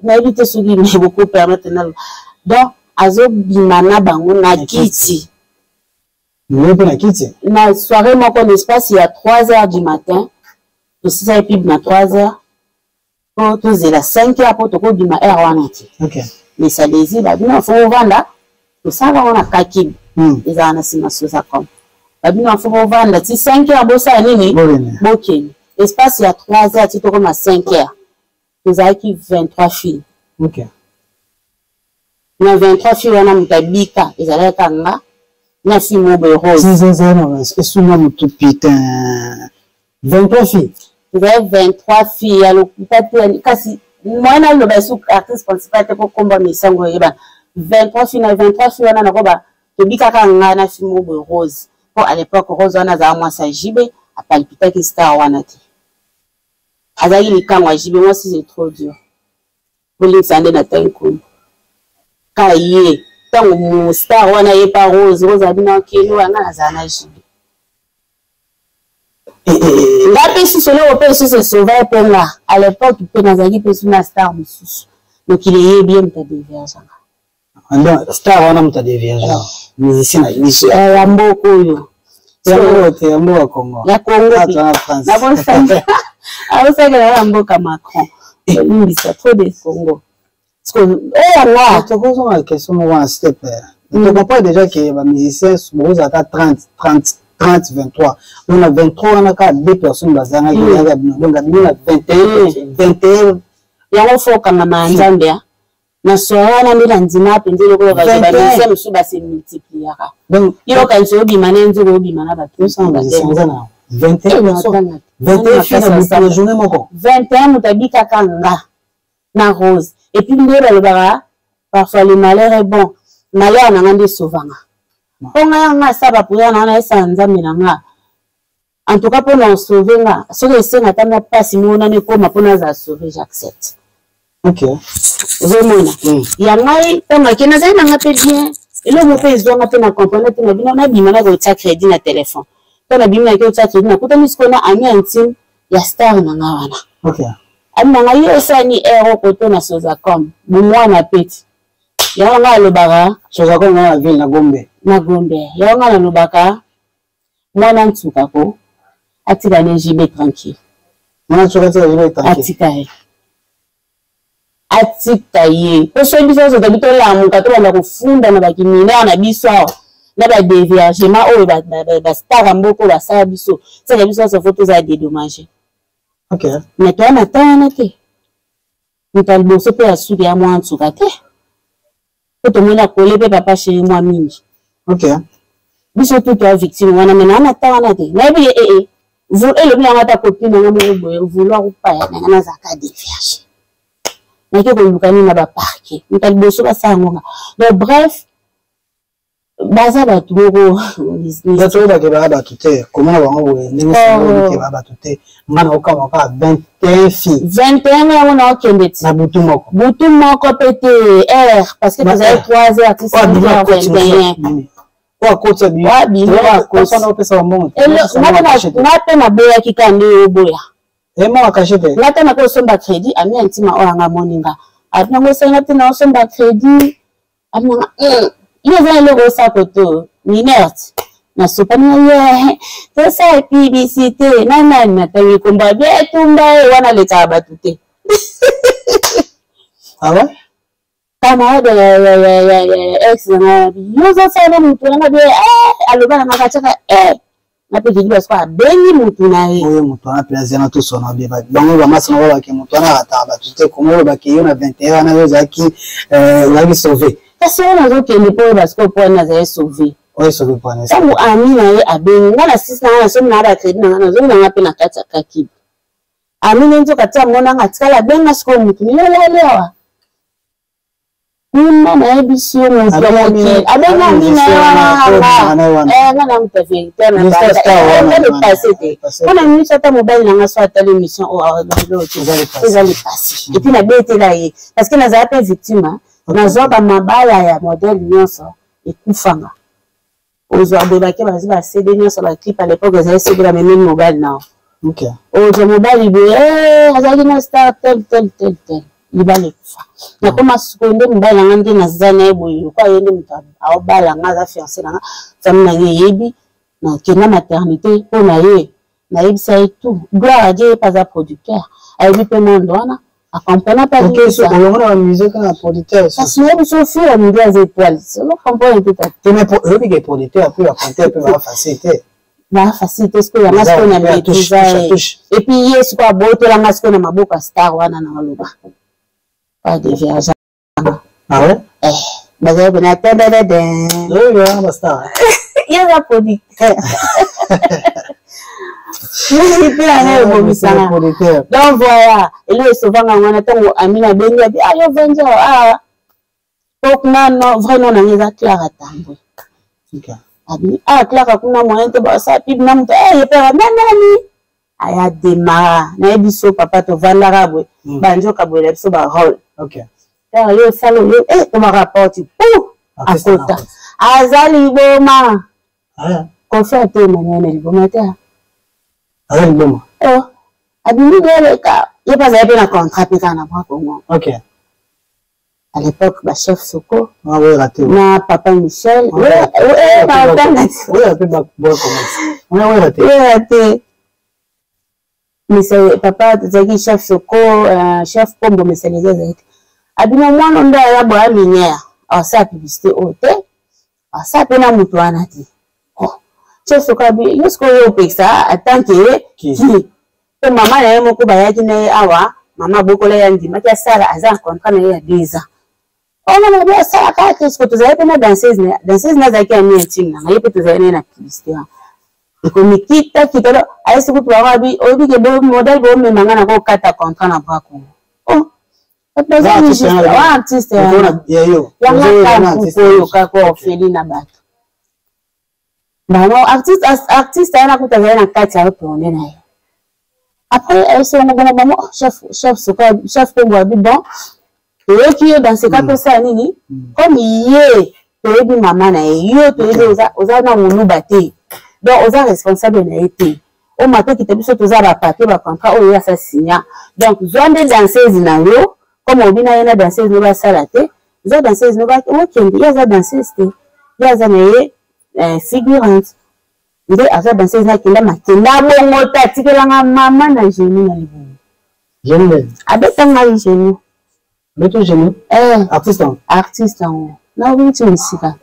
nayebi te soki me boko permettre na donc azobima na bango na kiti. Yo mpe na kiti na soirée moko l'espace ya 3 heures du matin tosisaki pub na 3 heures po tozela 5 heures po tokobima heure wana te. Mais ça désir babino fo ovanda tosala bango na kakini ezala na nsima sozacom babino fo bovanda ti 5 heures bosala nini bokende espace ya 3 heures ti tokoma 5 heures tozalaki 23 filles. Na 23 filles wana moto abika ezalaki kaka nga na fille moko boye rose. Esunga motu putain 23 filles. Ezalaki 23 filles ya lokuta te kasi moyen naloba esu artiste principal te po komba misango oyebana 23 filles na 23 filles wana nakoba tobikaka nga na fille moko boye rose po à l'époque rose wana azala mwasi ya JB apalpitaki star wana te azalaki likango ya JB mwasi c'est trop dur bolimbisa nde na tangi kombo ka ye ntango mo star wana ye pa rose rose abina okelo nga nazala na JB nga mpe susu eloko mpe lisusu esauva ye mpe nga à l'époque mpe nazalaki mpe su na star mosusu mokili eyebi ye moto adeviergeanga. Donc star wana moto adevierge musicien na biso ya mboka oyo ya te ya mboka Congo ya Congo abosakela na mboka Macron olimbisa trop de Congo oyo yanga tokozonga question moko wana s'il te plaît. To comprend déjà que ba musiciens bokozala ata 30 30 30 23 donc na 23 wana kaka deux personnes bazangaki ezalaki bino donc bino na 21 21 yango fo okangama ya nzambe ya na soirée wana nde nandima mpenza eloko oyo 21. bamusicien mosusu base multipliaka donc yo okanisi obima na nzoko obima na bato 200 musiciens oza na 21 personnes 21 filles na butu na journée moko 21 moto abikaka nga na rose et puis nde balobaka parfois le malheur est bon malheur na nga nde esovanga mpo nga yanga asala bapriere na nga nayesala nzambe na nga en tout cas mpona osauve nga soki esenga ata mwa mpasi moko nano ekoma mpona azala sauve j'accepte. Ozomona ya ngai ntango ake nazali na nga mpe bien eloko moko mpe ezwanga mpe na comprendre te na bino nabima na kotia crédit na telefone mpo nabimi nake kotia crédit nakutani sikoyo na ami intime ya star na nga wana. Ami na ngai yo osani aire okoto na sozacom bomwana peti yango ngai alobaka sozacom na ville na Gombe na Gombe yango ngai nalobaka mwana nsuka ko atika ne JB tranquille. Mwana nsuka atika JB tranquille. Atika ye. Atika ye. Po soki biso nyonso tobi tolamuka tobanda kofunda na bakimineur na biso awa na ba déviergement oyo ba star ya mboka oyo basala biso seke biso nyonso fo tozala dédommage. Mais toa na temps wana te. Moto ya liboso mpe ya suki ya mwa nsuka te. Po tomoni akole mpe papa chéri mwa mingi. Okay. Biso tout toya victime wana mais naa na temps wana te. Nayebi ye ee eh, eh. Elobi nanga ata copine nanga moko boye vouloir opaya nanga nazalaka dévierge. Nake koluka nini na ba parquet. Moto ya liboso basala yango nga. Donc bref, baza bato moko bato oyo bakebaka bato te komona bango boye ndenge oh. ba bato te nga na okamwa kaka 21 fille 21 yango na okende ti na butu moko butu moko mpe te heure parce que tozali 3 heures ti 5 heures 21 oyo akoti abimi opesa bambongo nga mpe naboyaki kaka nde oboya moko akashe te nga te nako osomba crédit ami ya ntima oyo anga amoni nga abi nango esenga te na osomba crédit Amina yo eza eloko osala koto mineur nasopani na ye tosala publicité na nani natangi kombo abi etumba ye wana alekaka bato te. Ah ouais? Camarade ya ex nanga yo ozosala na motu nanga bi aloba nanga katiaka nga mpe kidi basiko abengi motu na ye oyo motu wana mpe azana tosona bie bango bamasi na babake motu wana arataka bato te kongo olobake yo na 21 wana yo ozalaki euh, ozalaki sauve kasi wana azokende mpo oyo basiko mpo wana azali sauve oyo sauve mpo wana ntango ami na ye abengi nga na sisi na nga nasomi na nga bacredit na nga nazongi na nga mpe na kati ya kakibi ami ne nzoka ti amonanga atikala abenga sikoyo motu nini olali awa kuna nayebisi yo moto ya mokili abenga mina ye wana nga na moto ya verité na banda le passé te mpo na minute ata mobali na nga so atali émission oyo eza le passé et puis nabetela ye parce que nazala mpe victime nazwa bamabala ya modèle nyonso ekufanga ozwa boye bake bazwi ba CD nyonso ba clip à l'époque ezali CD bamemeli mobali nao okay. ozwa mobali boye eh, azalaki na star tel tel tel tel libala ekufa nakoma sikoyo nde mobali na nga nde naza na ye boye lokola ye nde moto aobala nga aza fiance na nga famille na ye eyebi nakenda maternité mpo na ye nayebisa ye tout gloire à Dieu ye mpe aza producteur ayebi mpe monde wana acomprena mpe olongo na bamusike na producteur kasi nayebi so fille ya midi aza étoile ozo comprendre te tata te mais oyebi ke producteur mpe baconteur mpe baa facile te baa facile te sikoyo yanga sikoyo na maîtrise ye et puis ye sikoyo abotolanga sikoyo na maboko ya star wana na oloba pas de vierge. Ah ouais? Eh, bazali pena tadadada. Oyo wana ba star. Ye aza producteur. Mpe na ebomisana. Donc voilà, eloko esovanga yango wana ntango Amina abengi abi ah yo vandi awa ah. Po kuna no vrai nom na ngai eza Clara Tambwe. Okay. Abi ah Clara kuna moyen te basala pub na moto eh ye pera na nani? Aya demara nayebi so papa tovandaka boye mm. banzoka boye na biso ba role okay. Père yo osala yo eh komaka porte pou akota aza liboma ah. Kofi ate Emmanuel na liboma te aza liboma oh abimi eleka ye mpe azali mpe na contrat mpe kaka na bwa Congo okay. À l'époque ba chef Soko ah, ouais, raté, ouais. na papa Michel ouais, ouais, ouais, ouais, Mesa, papa azalaki chef Soko euh, chef Kombo mesalezi azalaki abima mwana nde aya boya minière asala publicité oyo te asala mpe na moto wana te oh. Chef Soko abi yo sikoyo opekisa atanke ki mpo mama na ye moko bayaki na ye awa mama abokola ye andimaki asala aza na contrat na ye ya 2 ans ona oh, mabe asala kaka te siko tozali mpe na danseuse na danseuse na azalaki ami intime na ngai ye mpe tozali na ye na publicité wana ekomi kita kita do ayesi kutu bango abi oyebi ke modèle bomema ngai nakokata contrat na bras congo oh baza artiste yanga kaka oyo kaka ofeli na bato bango artiste artiste wana kutu azali na kati ya tourne na ye après ayebisi bango bongo bango oh, chef chef soka chef kongo abi bon toyoki yo dans ce cas mm. tosala nini mm. comme ye toyebi mama na ye yo toyebi oza, oza na moluba te donc oza responsable na ye te oma tokita biso toza bapapier bacontrat oyo ye asa signa donc zwa nde danseuse na yo comme obi na ye na danseuse no basala te zwa danseuse no okende ye aza danseuse te ye aza na ye eh, figurante nde aza danseuse nakenda makenda bongo te atikelanga mama na genou na libumu genou abeta ngai genou beto genou eh, artiste yango artiste yango nauti mosika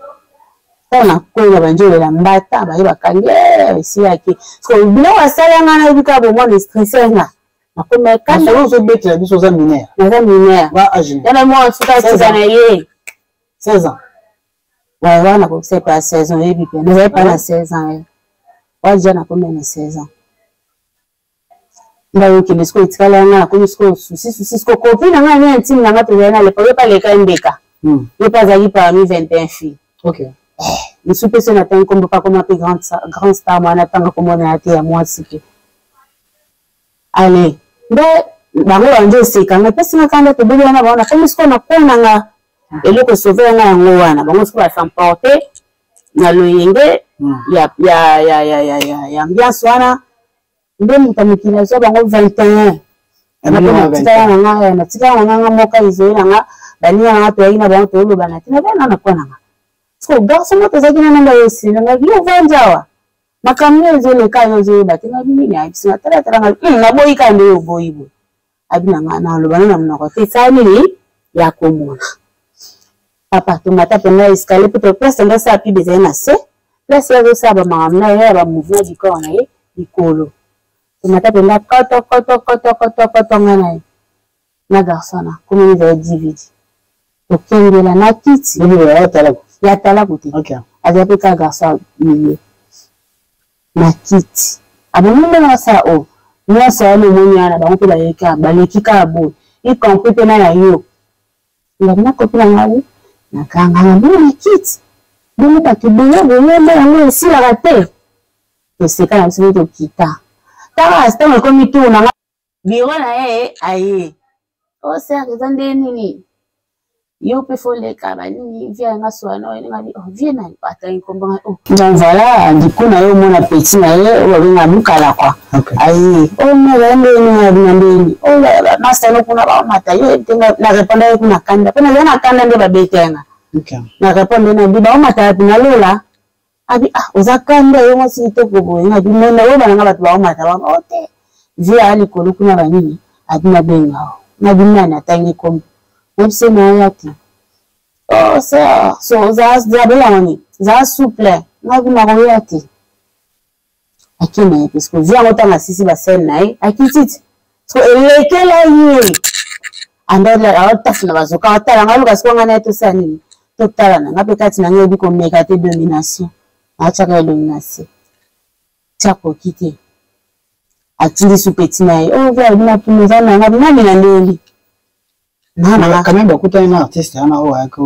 ntango nakwela banjolela mbata baye bakangi eh, esilaki biloko asala nga nayebi kaka bomwana estresse nga. Nakomi kanda. Masolo ozobetela biso, oza mineur? Naza mineur. Ba âge? Yana mwa suka atika na ye. 16 ans? Wana nakokisa epa ya 16 ans, oyebi mpe nazali pa na 16 ans ye waja, nakomi na 16 ans. Ngai okende sikoyo, etikala yanga, nakomi sikoyo souci, souci. Sikoyo copine na ngai ne intime na ngai, tozali na lepo, ye mpe aleka ye mbeka, ye mpe azalaki parmi 21 filles. Mosu mpe so natangi nkombo mpe akoma mpe grand star, mwana atanga komona ya te ya mwasi mpe. Ale nde bango bandi oseka nga, epesi nga kanda. Tobebi wana bango, nakomi sikoyo na nga eloko esauve yanga yango wana. Bango sikoyo basamporte na loyenge ya ambiance wana. Nde moto ya mokili azwa bango 21. Natikala na nga, natikala na nga moka isoye na nga, baninga na nga toyaki na bango, toyolobana te, nabena na kwa na nga. Siko garçon moko tozalaki na nanga yo esili nga, yo ovandi awa, makambo oyo ezoleka yo ozoyeba te. Ngabi nini? Ayebisi nga, tala tala nga, naboyi kaka nde yo oboyi boye. Abi na nga, naloba no na monoko te, esala nini ya komona papa. Tomata mpenza escalier po place yango asala pibe ezali na se, place ye azosala bamakambo na ye ya bamouvement du corps na ye likolo. Tomata mpenza koto koto koto koto koto, nga na ye na garçon na komi ezali DVD, tokengela na kiti ya talaku te. Azali mpe kaka garçon milieu na kiti, abongi ndenge asala oyo nyonso wana. Omoni wana bango mpe bayeki, baleki kaka boye, y compris mpe na ya yo ngabi na kopi na ngai, nakanganga bongo na kiti bongo. Bato ebele boyemba yango esilaka te. Toseka na biso mpe tokita. Taka ntango ekomi tour na nga, biro na ye aye o ser eza nde nini, yo mpe foleka banini vie yanga swana oyo ngabi, oh vie nani atangi nkombo ngai, oh. Donc voilà, du coup na ye omona petit na ye oyo babenga Mukala quoi. Aye, oh mère, ndeni ngabi na ndeni, oh master no kuna baomata yo yebi te. Na répondre ye kuna kanda mpe nazali na kanda nde babeta yanga. Na répondre na bi baomata yapi na lola. Abi, ah, oza kanda, yo mwasi kitoko boye. Ngabi mona oyo bananga bato baomata bango o te, vie aya likolo kuna banini. Abi nabenga o ngabi nani atangi kombo, nayebise na ya te, oh sœur, so zabelanga nini, zala souple. Ngabi nakoya te. Ake na ye, parce que vie yango ntango asisi basene na ye, akititi so elekela ye, aotafu na bazoka, atala nga, aluka siko nga na ye tosala nini, totala na nga mpe kati na nga yebi komeka te domination, atiaka ye domination ti akoki te. Atindi su petit na ye oyo via bina tuna eza na nga nani na ndeni. Quand même bakutani na artiste wana oyo ayaki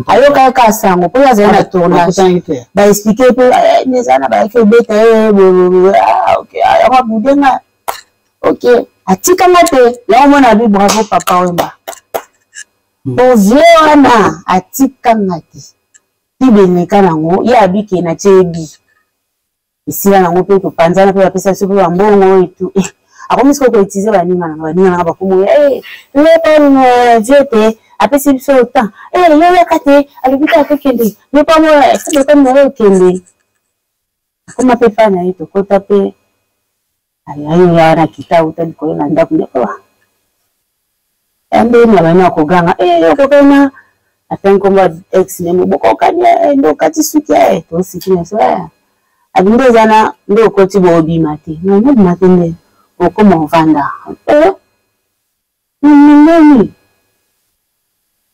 ayokaki kaka sango mpo azali na tournage, baexplike mpe eza na bayaki obeta ye boye, yango abude nga, ok, atikanga te. Yango mona abi bravo Papa Wemba po vie wana atikanga te. Pibe eleka nango, ye abike na tie yebi esila nango mpe topanzana mpe bapesa biso mpe bambongo etu. Akomi sikoyo koutiliser baninga nanga, baninga nanga bakomoya lepa vie te, apesi biso temps, yo yaka te, alobi kaka tokende lepa moya ekomi na ye okende akoma mpe pa na ye, tokota mpe ayo wana kita uta likolo na ndako ndeko ndeni na bana koganga, okokana atangi nkombo ex nemo bokokani nde okati suki tosiki na so abi nde eza na nde okoti boobima te, nobima te nde okoma ovanda ndeni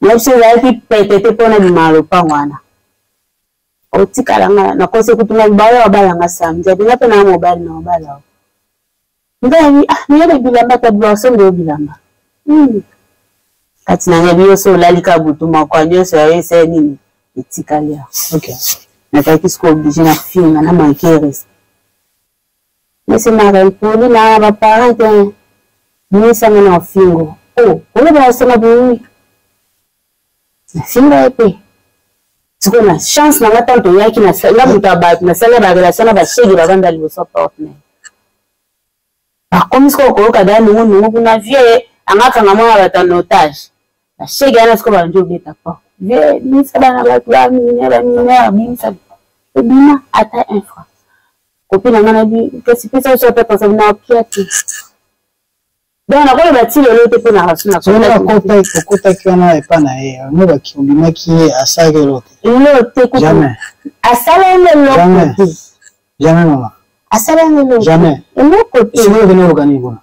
na biso. Ezalaki pete te mpona bima ya lopango wana, otikala nga nakosi kutunga baoyo babalanga samedi, abinga mpe na mobali na mobala o ngai, ah, nayeba bilamba ta biloko oyo bilamba kati na ngai nyonso olali ka butu moko nyonso ya esa nini etikali awa. Nazalaki siko obligé na finga na manquer respect, mais mara impoli na baparent te, bimisanga na ofingo o koloba osonga boyi, nafinga ye mpe. Sikoyo na chance na nga, ntango toyaki nga moto ya bato, nasala barelation na bashege bavanda liboso porte na ye, bakomi sikoyo koyoka daya nongo nongo kuna, vie angakanga mwana bato en otage. Bashege wana sikoyo babandi obeta porte, vie bimisa bana bato, bamineur bamineur, bimisa ebima ata un franc. Kopi na nga nabi kasi pesa biso ata tosa na opia te. Donc nakoloba ti lelo te mpo na rasu. Okotaki wana epa na ye mo obimaki, ye asalaki eloko te? Eloko te kutu. Jamais. Asalaki eloko te. Jamais, mama. Asalaki eloko. Jamais. Eloko te. Sikoyo okende oluka nini kuna?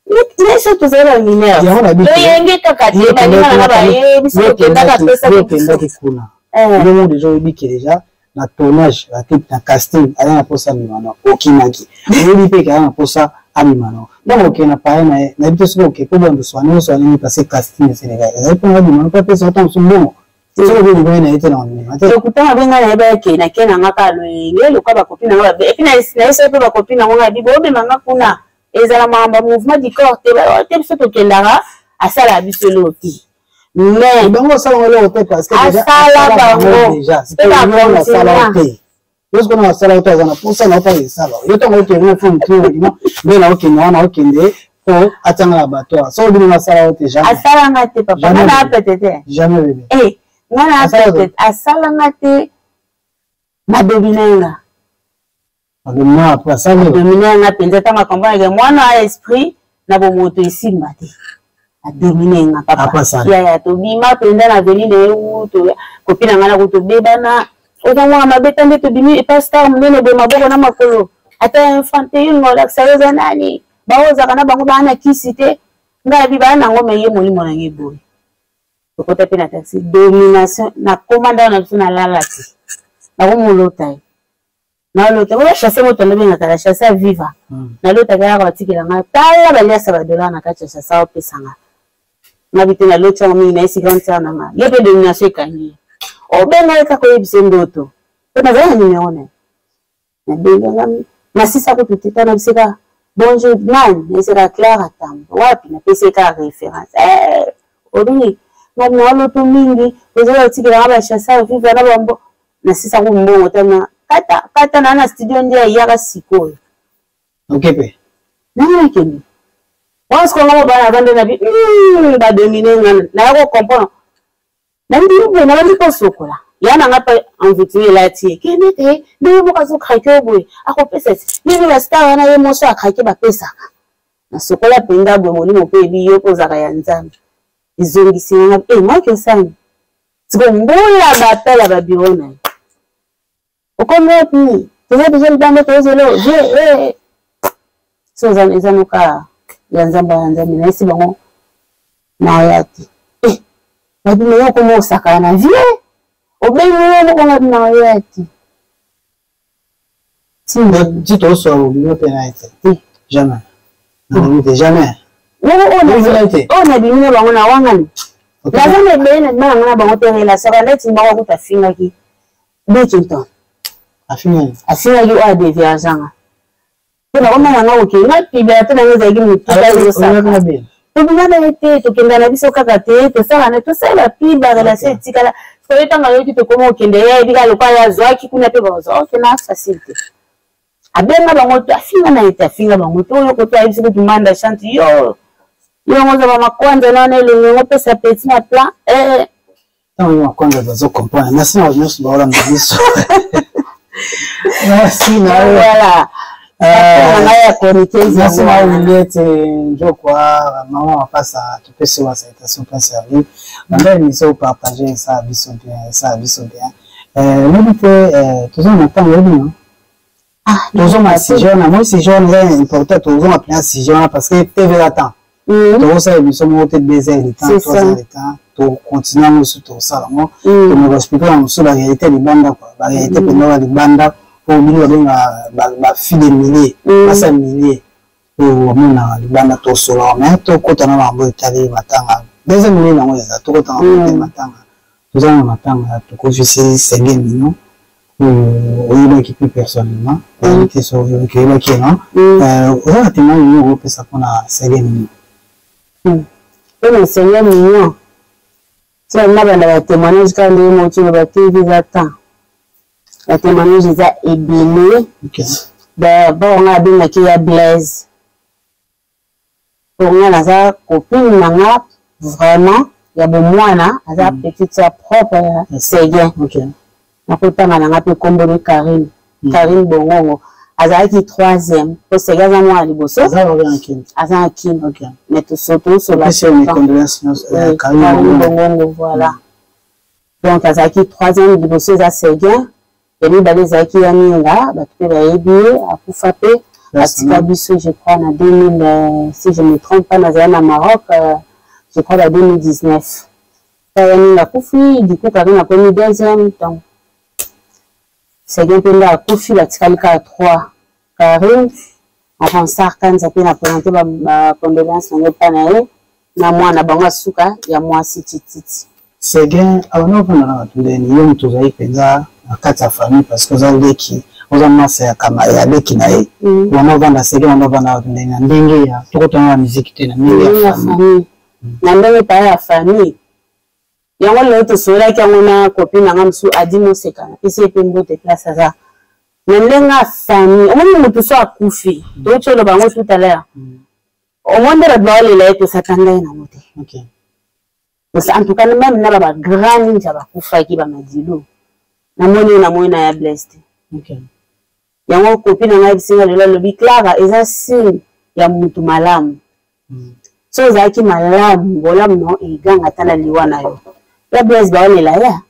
Nyonso tozali ba mineur. Loyenge kaka te, baninga na nga baye, biso tokendaka apesaki biso. Kuna. Yo moko deja oyebi ke deja na tournage na clip na casting aza na posa amema na okimaki. Oyebi mpe ke aza na posa amema na. Ntango okende na paye na ye, nayebi te soki oke mpo bando swane oswane nini parce que casting eseleka. Ezali mpo na abima mpo apesa ata mosusu mbongo. Soki obi libaya na ye te na ondima te. Lokuta mabe ngai nayeba eke nake na nga kaka loyenge lokola bakopi na nga babe. Epuis nayebisaki mpe bakopi na ngo ngai bi bobema nga kuna. Ezala makambo ya mouvement du corps te, te biso tokendaka asalaka biso eloko te. Mais bango basala yango eloko te parce que asala bango déjà asala te. Yo sikoyo nasala yo te aza na posa na yo mpo esala yo ntango okende na fo motu ondima nde na okende wana okende mpo atianga na bato wana soki obino nasala yo te jamais. Asalanga te papa, nga na pete te. Jamais bebe. Eh, nga na pete asalanga te madobi na nga. Adomine nga mpenza ntango akomprendre ke mwana ya esprit na bomoto esimba te, adomine nga papa yaya. Tobima mpenza na veni na ye wuto kopi na ngai na kotobebana, oza mwana mabe ta nde tobimi epa star monene boye, maboko na makolo ata infante yo olakisa yo oza nani, bao ozalaka na bango baa na kisi te, ngai abi baa nango me ye molimo na ngai boye. Tokota mpe na taxi, domination nakoma ndako na biso, nalala te, nakomolota ye, nalota oyo chasse moto nabengaka la chasse ya viva. Nalotaka yaka batikela nga tala baliasa badollar na kati ya chasse aopesa nga ngabi te. Naloti yango mingi, nayesi grande sœur na nga, ye mpe domination ekangi ye, obenga ye kaka oyebisa ndoto mpo nazali na numero na ye. Nabengi nga nasisa kutu te, tana bisika bonjour nani, nayesaka Clara Tambo wapi, napesi ye kaka référence. Obini ngabi naoloto mingi, ozali otikela nga bachasse ya viva na bambo, nasisa ku mbongo tana kata kata na na studio nde ayaka sikoyo. Oke mpe nanga nakende wana sikoyo nga mobala navande na bi badomine nga, naya kocomprendre nandimi boye, nabandi kosokola ya nanga mpe envoutine elati ye kende te ndenge moko azokrake oyo boye akopesa ti ndenge bastar wana ye moso akrake bapesaka. Nasokola mpenza boye, molimo mpe ebi yo mpe ozalaka ya Nzambe, ezongisi nga e maki osani siko mbula bapela babiro na ye, okomi wapi, toza deja libanda tozelo vie so eza noka ya Nzambe ya Nzambe. Nayesi bango naya te, babima yo okoma osakana na vie, obengi yo moko ngabi naya te. Ti tosola bobima mpe na ye te, jamais nabimi te, jamais. Oyo nabimi na bango na wangani, naza na ebele na bima nanga na bango te, relation neti moko kutu afingaki Bikinton, afingaki oyo adeviergeanga mpo nakoma nanga kokende nga pibela te, nanga ezalaki motuka ezosaka, tobima na ye te, tokenda na biso kaka te, tosala na tosala piba, relation etikala. Sikoyo ntango ayoki tokoma kokende, ye ayebi kaka lokola ye azwaki kuna mpe bazwa oke na facile te, abenga bango te, afinga na ye te, afinga bango te oyo koto ayebisi kutu manda chante yo yo yango oza bamakwanza na wana elongi yango opesa peti na plan. Ntango yo makwanza bazo comprendre, merci na nyonso baolanda biso, merci na voilà. Merci na Juliette Njokwa, mama mapasa, topesi wa salutation place ya vie banda émission, opartage esala biso bien, esala biso bien. Lobi te toza na ntango oyebi no tozonga sujet wana, moi sujet wana eza important, tozonga mpena sujet wana parce que TV eza temps, tokosala émission moko te 2 heures de temps, 3 heures de temps, tokontinue yango mosusu, tokosala yango, tomeka explike na mosusu baréalité libanda kua, baréalité mpenza wa libanda oyo bino babenga bafille de millier, basa millier oyo bamonaka libanda, tosolaka mais tokota na makambo etali matanga. Deuxième millier nango eza tokota na makambo matanga, toza na matanga, tokofisi Senge Mino oyo oyebaki mpe personnellement, oyebi te so oyebaki, oyebaki ye non, oza na témoignage nini okopesa mpona Senge Mino? Mpona Senge Mignon, tina nabanda batémoignage kaka ndenge moko toloba te, eza temps, batémoignage eza ebele. D'abord nga abengaki ya Blaise po nga naza copine na nga vraiment ya bomwana, aza petite sœur propre ya Seguin. Nakotanga na nga mpe nkombo ni Karine, Karine Bongongo, azalaki troisième po Seguin aza mwana liboso, aza na Kini, mais tosola Karine Bongongo, voilà. Donc azalaki troisième, liboso eza Seguin, ya mibale ezalaki ya Ninga, bato mpe bayebi ye, akufa mpe. Atika biso, je crois, na 2000, si je me trompe pas, nazali na Maroc, je crois na 2019. Kaya mingi akufi, du coup Karine akomi deuxième, donc Seguin mpe nde akufi, batikali kaka 3. Karine, Ronsard Kanza mpe na présente ba condoléances na ngai epai na ye, na mwana bango ya suka ya mwasi Tititi. Seguin, abanda kofanda na bato ndeni yo moto ozali mpenza na kati ya famille parce que oza leki, oza masa ya kama ya leki na ye. Wana ovanda Seguin, wana ovanda na bato ndeni na ndenge ya tokotana na miziki te, na ndenge ya famille. Na ndenge paya ya famille. Yango lelo tosololaki yango na copine na nga mosusu Adi Moseka, napesi ye mpe mbote place aza. Na ndenge ya famille, omoni moto so akufi, touti oloba yango tout à l'heure. Omoni nde bato baolela ye, tosatanda ye nango te. En tout cas, même na ba grand ninja bakufaki ba Madilu, namoni oyo namoni na ya Blaise te. Yango copine na ngai ayebisi nga lelo, alobi Clara eza signe ya mutu malamu. So ozalaki malamu, bolamu na yo eganga ata na liwa na yo. Ya Blaise baolela ya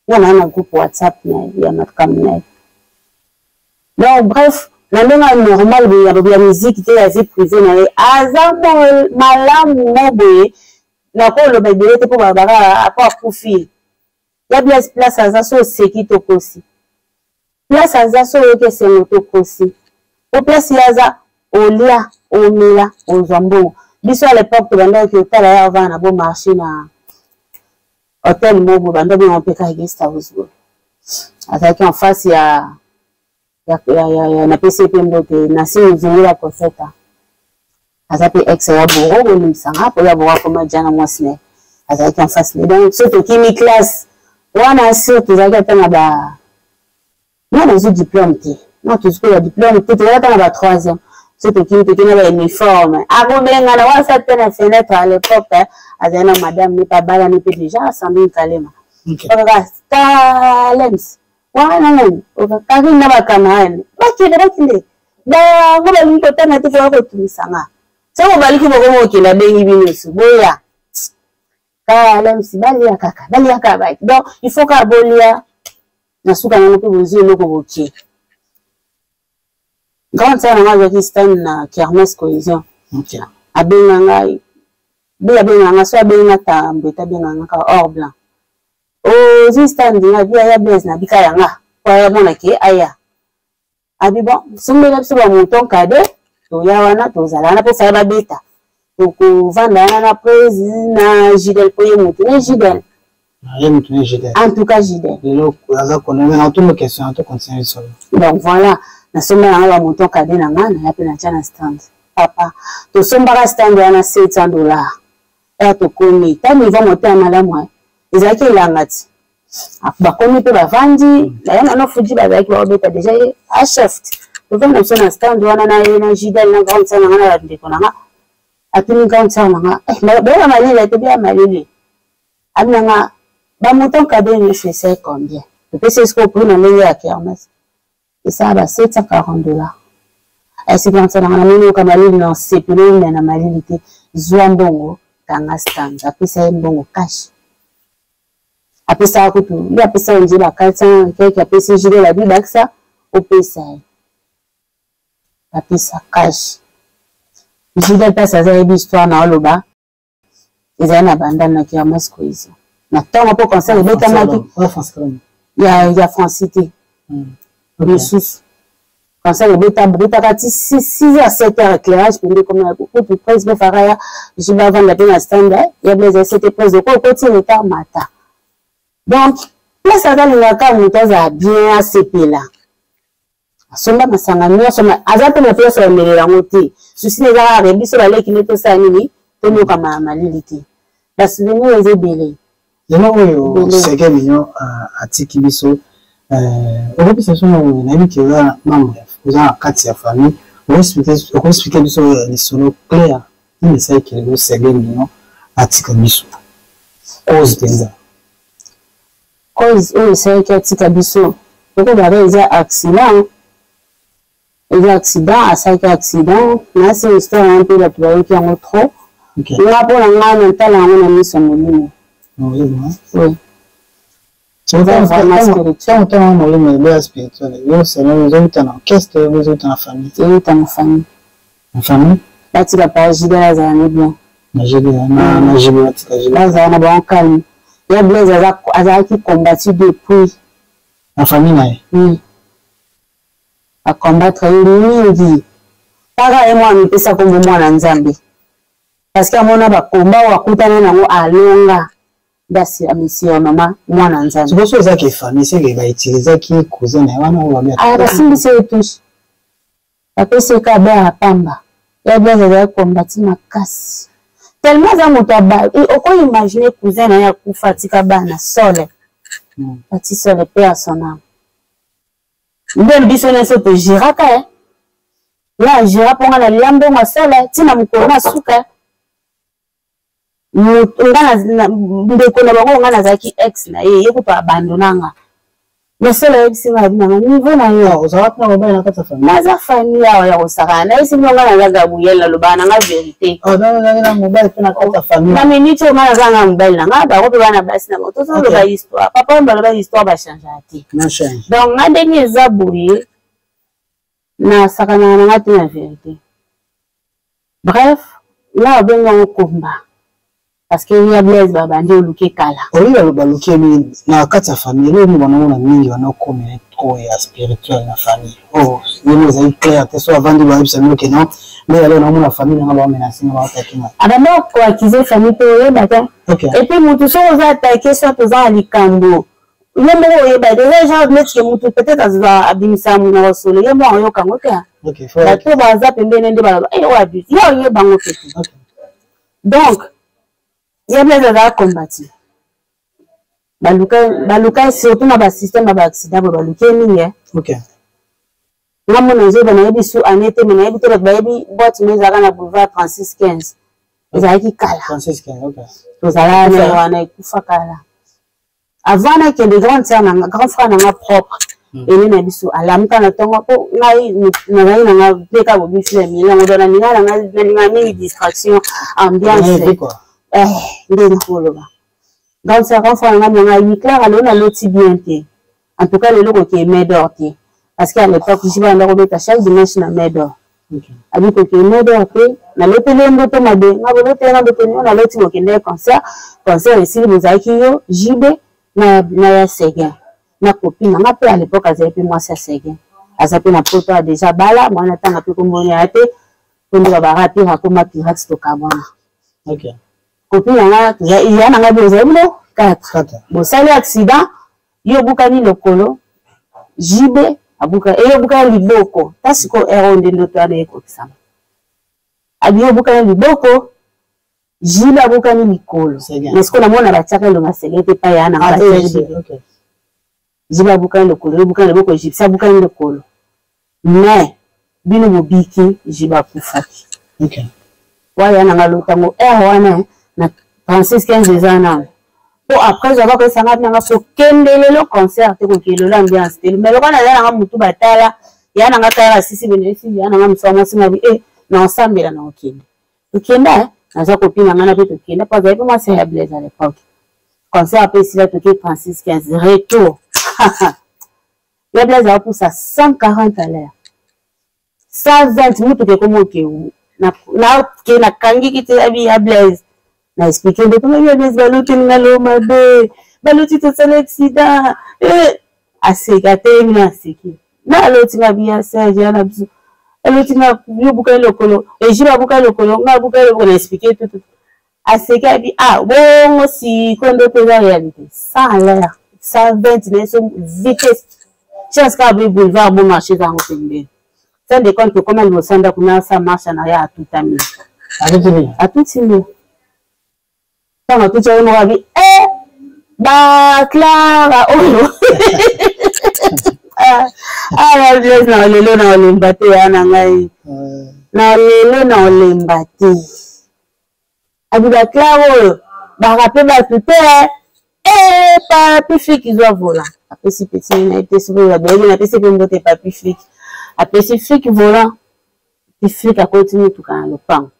nga na na groupe WhatsApp na ye ya makambo na ye. Donc bref, na ndenge ya normal boye ya musique te, ya vie privée na ye, aza malamu mo boye, nakoloba ebele te mpo balobaka apo akufi. Ya Blaise place aza so oseki tokosi. Place aza so oyoki esengo tokosi. Po place ye aza olia, omela, ozwa mbongo. Biso à l'époque tobandaki kotala ye avant na bon marché na hôtel moko banda benga mpe kaka guest house boye. Azalaki en face ya ya ya ya, ya napesi ye mpe mbote na si nzungula koseta. Aza mpe ex ya Boro, bolimbisanga mpo ya Boro akoma ja na mwasi na ye. Azalaki en face na ye. Donc so tokimi classe wana sur tozalaki ata na ba nga nazwi diplôme te, nga tozwi koya diplôme te, tozalaki ata na ba troisième. So tokimi, tokimi na ba uniforme, akobengana wana te na fenêtre. À l'époque azali na madame ne mpe abalani mpe déjà Sandrine Kalema. Kaka talems wana nani Karine na bacamarade bakende bakende bango balingi kotanga te, koya kotungisa nga. Soki obaliki bokoma okende, abengi bino so boya kalems balia kaka, balia kaka baki. Donc il faut kaka bolia na suka nango mpe bozwi eloko bokie. Grande sœur nanga azwaki stand na kermesse cohésion. Abenga ngai be, abenga nga so, abengi nga tambwe te, abenga nga kaka or blanc. Ozwi stand nga bi aya Blaise na bika yanga po aya mona ke aya abi bon, sombela biso ba mouton cadet, toya wana tozala wana mpo faya babeta, tokovanda wana na prese na Gidel po ye motu ne Gidel. Ye motu ne Gidel. En tout cas Gidel lelo aza konene na tunu question to continue solo. Donc voilà, nasomba nanga ba mouton cadet na nga, naya mpe natya na stand. Papa, tosombaka stand wana 700 $. Ere tokomi ta niveau motema malamu ezalaki elanga ti bakomi mpe bavandi baya nano fuji, bazalaki baobeta déjà ye achef. Tovandi na biso na stand wana na ye na Gidel na grande sœur na nga na bandeko na nga. Atuni grande sœur na nga, boya malili te, boya malili. Abi na nga bamouton cadet nyonso esai combien? Topesi esiko prix na ndenge ya kermesse, esala ba 740 $. Esi grande sœur na nga, namoni oyoka malili na osepeli oyinda na malili te, zwa mbongo, kanga stand. Apesa ye mbongo cash, apesaka kutu nde apesa ye nzela ba 400 quelque, apesi Gidel abi bakisa opesa ye, apesa cash. Gidel mpasi aza yebi histoire na oloba ezali na bandal na kermesse cohésion na ntongo mpo concert ebetamaki ya Franci te, mosusu concert ebetaka ti 6 heures, 7 heures, éclairage pembe ekoma kutu prince bofaka ya jiba avanda mpe na stand ya Blaise sete prince oko okoti retard mata. Donc place azalingaka moto azala bien, asepela, asomba masanga nyonso, aza mpe na place amelela yango te. Susi na eza kaka biso baleki nde tosala nini, tonyokama malili te. Basouvenir eza ebele. Lelo oyo Sege Mignon atiki biso, okopesa biso, nayebi ke oza membre, oza na kati ya famille, okoexpliquer biso lisolo clair nini esalaki lelo Sege Mignon atika biso, cause mpenza? Cause oyo esalaki atika biso, tokobaka eza accident, eza accident, asalaki accident. Nasi histoire wana mpe bato bayoki yango trop. Nga mpo na ngai, na ntala yango na miso ya molimo. Oui. Ntango molimo eboya spirituel, yo selo ezowuta na orchestre, ezowuta na famille? Ezowuta na famille. Na famille. Batika pa Jida azala ne bien. Na Jida, na Jida, batika Jida. Bazala na bango calme. Ya Blaise azalaki combattu depuis. Na famille na ye? Oui. Acombattre ye mingi. Kaka ye mwana mipesa kombo mwana Nzambe. Parce que amona bakomba oyo akutana nango alonga. Basi amisionoma mwana Nzambe. Sikoyo ezaki famille, seke bautilisaki cousin na ye wana oyo babi. Ah, basimbisi ye touche. Bapesi ye kaka ya pamba. Ya Blaise azalaki kombati makasi. Tellement aza moto ya oko imaginer cousin na ye akufa atika bana sole. Ati sole pe à son âme. Nde biso nyonso togiraka eh. Nga agira mpo nga nalia mbongo sole ntina mokolo na suka. Nga ndeko na bango nga nazalaki ex na ye, ye kutu abandona nga. Mais solo ayebisi nga abi nanga niveau na yo. Ozalaki na mobali na kati ya famille? Naza famille awa ya kosakana. Nayebisi bino nga naza Gabriel, nalobaka na nga vérité. Ozalaki na mobali mpe na kati ya famille? Na minute oyo nga naza nga mobali na nga, bango mpe bana basi na bango. Tozoloba histoire. Papa oyo baloba histoire bachangeaka te. Donc nga ndenge eza boye, nasakanaka na nga te na vérité. Bref, nga babengi yango komba. Parce que ya Blaise babandi oluke kala. Oyo baluki mingi na kati ya famille, eloko nini bango na mingi bana okomela trop ya spirituel na famille. Oh, yemo ezali clair te so avandi bayebisa bino ke non, mais alors na mona famille na ba menacer na ba attaquer na. Abanda ko accuser famille pe oyeba te. Et puis mutu so oza attaquer soit oza na likambo. Yo moko oyeba te, eza genre neti ke mutu peut-être azwa abimisa monoko solo, ye moko ayoka yango te. Bato baza pembeni nde baloba, eh oyo abuse, yo oyeba yango te. Donc, ya Blaise azala combattu. Baluka surtout na ba système ya ba accident boye baluki ye mingi. Nga mona nzoba nayebi su année te, mais nayebi te bato bayebi boîte mo ezalaka na boulevard 36 15. Ezalaki kala. 36 15, ok. Tozalaka na wana ekufa kala. Avant nakende grande sœur na grand frère na nga propre. Ene na biso alamuka na ntongo po ngai nazali na nga mpe kaka bobisi ya milango donc nalinga na nga nalinga mingi distraction ambiance nde nakoloba grande sœur grand frère na nga na nga Claire alelo naloti bien te en tout cas lelo kokee Medor te parce que à l'époque jiba banda kobeta chaque dimanche na Medor abi kokee Medor te naloteli yo ndoto mabe nga boloteli nga ndoto nio naloti bokende concert concert esili bozalaki yo JB na ya Seguin na copine nanga mpe à l'époque azali mpe mwasi ya Seguin aza mpe na poto a déjà bala mwana tanga mpe komboni ya te mpo nde babara pire akoma pirate tokabwana. Copine nanga ya nanga mpe ozali bino 4 bosali accident yo obukani lokolo JB abuka e yo obukani liboko ta sikoyo ero oyo nde ndoto wana ekokisama abi yo obukani liboko JB abukani likolo mais sikoyo namona batiaka elonga Seguin te epai ya nanga batia JB abukani lokolo yo obukani liboko Gypsy abukani lokolo mais bino bobiki JB akufaki. Waya nanga lotango r wana na 36 15 eza nano po après ava koyesanga nanga kokende lelo concert te kokende lelo ambiance te mais lokola naza nanga mutu batala ya nanga kaka sisi bene sisi ya nanga mosu mwasi ngabi eh na osambela na okende tokenda naza copine na nga na mpe tokenda po azali mpe mwasi ya Blaise à l'époque concert mpe esila toke 36 15 retour ya Blaise akopusa 140 à l'heure 120 mutuka ekomi okewu nake nakangiki te abi ya Blaise na explike nde toma ya Blaise baloteli nga loo mabe baloti tosala accident aseki atelemi na aseki na aloti nga biya Serge ya na biso aloti nga yo bukani lokolo Egide abukani lokolo nga abukani lokolo na explike tutu aseki abi ah bongo sikoyo nde mpe eza réalité 100 à l'heure 120 na biso vitesse chance kaka boye boulevard bon marché eza yango pembeni fin de compte tokoma liboso ya ndako na sa marche en arrière atutami atutimi ntango atuti yango moko abi e baclara oyo ah Blaise na lelo na olemba te ya na ngai na lelo na olemba te abi baclara oyo barape bato te eh papi Flick zwa volant apesi petit na ye te soki bayebi napesi mpe mbote papi Flick apesi Flick volant ti Flick akoti motuka na lopango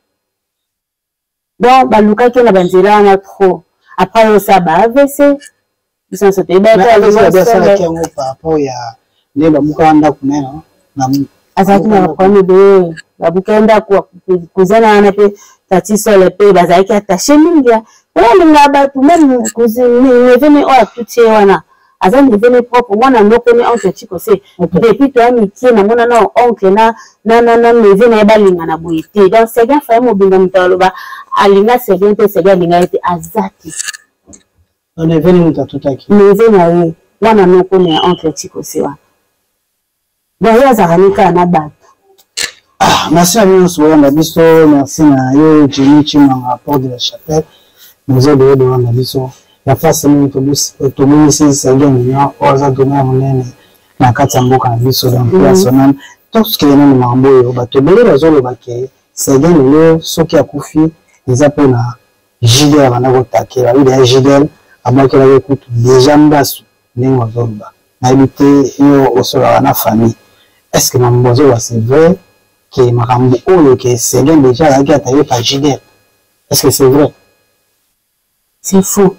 donc balukaki na banzela wana trop après osala ba AVC. Biso nyonso toyebaki. Asalaki yango par rapport ya nde babukaka ndako na ye. Azalaki na baproblème ebele. Babuka ndako, cousin na wana mpe tati sole mpe bazalaki attaché mingi. Oyo alingaka bato, même neveu ne oyo atuti ye wana, aza neveu ne propre, mwana moko ne oncle Chikose. Depuis toya mikie, namona na oncle na neveu na ye balingana boye te. Donc Seguin faye mobimba, moto aloba alinga Seguin te, Seguin alinga ye te, aza te. Neveu ne moto atutaki? Neveu na ye wana, noko na ya oncle Chikose wana. Donc ye azalaka ne kaka na bato. Ah, merci na bino nyonso bolanda biso. Merci na yo, Jenny Chimanga, Porte de la Chapelle. Boza ebele bolanda biso ya face mingi. Tomonisi Seguin Mignon oyo aza donneur monene na kati ya mboka na biso. Donc personnel, toskele nano makambo oyo bato ebele bazoloba ke Seguin lelo soki akufi eza mpona Jidel abanda kotakela oyo deya. Jidel abwakelaki kutu déjà mbasu ndenge bazoloba. Nayebi te, yo osolaka na famille, est ce que makambo bazoloba, c'est vrai ke makambo oyo ke Seguin déjà azalaki attaqué par Jidel, est ce que c'est vrai? C'est faux,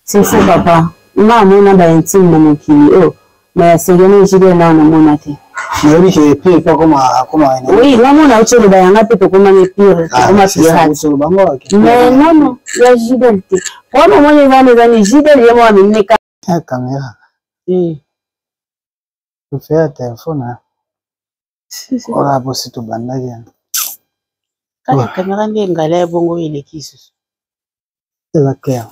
c'est faux, papa. Nga amona baintime na mokili oyo, mais ya Seguin na Jidel nao namona te. Nayebi ke pire mpe akoma. Oui, nga mona auti oloba yanga mpe tokomani pire, tokoma pirate, mais non, non, ya Jidel te. Problème omoni eza wana, eza ni Jidel ye moko amemeka. Caméra tofeya telefone ola bosi tobandaki yango. Kaka caméra nde engala ya bongo eleki lisusu. Eza clair.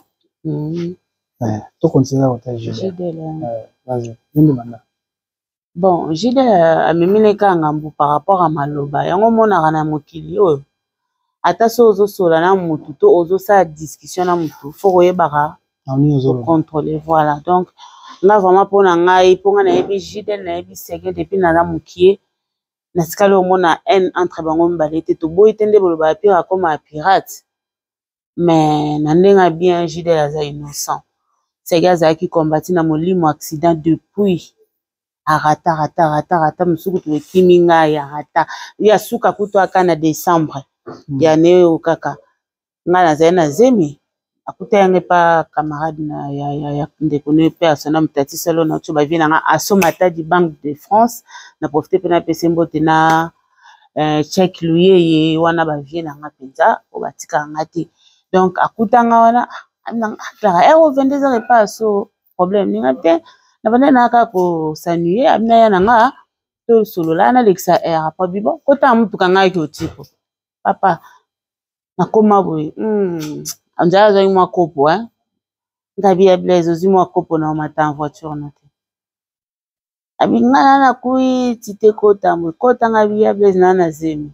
Tokontinue kota Jidel. Vas-y, nde banda. Bon, Jidel amemeli kaka ngambu par rapport a maloba yango. Omonaka na mokili oyo, ata so ozosola na mutu to ozosala discussion na mutu, faut koyebaka contrôler. Voilà. Donc nga vraiment, mpo na ngai, mpo ngai nayebi Jidel, nayebi Seguin depuis naza mokie, natikali omona haine entre bango mibale te. Toboyi te nde bolobaka pire akoma ya pirate, mais na ndenge ya bien, Jidel aza innocent. Seguin azalaki kombati na molimo accident depuis arata, rata, rata, rata mosusu kutu ekimi ngai, arata ya suka kutu aka na décembre ya ne oyo kaka ngai nazali na zemi. Akuta yango epa camarade na ya ndeko ne mpe asona motati solo na otio bavie na nga aso Matadi, Banque de France. Na profite mpe napesi mbote na Chek Luyeye wana, bavie na nga mpenza oyo batikaka nga te. Donc akutanga wana Clara heure 22 heures epa aso problème ninga te, na banda na kaka kosanuye abina ya na nga, tosolola, nalekisa heure après bibo kotanga motuka ngai ki otiko papa nakoma boye. Nzala azwaki mwa kopo ngabi ya Blaise, ozwi mwa kopo na omata en voiture na te. Abi nga na nakui tite kota boye, kota. Ngabi ya Blaise na na zemi.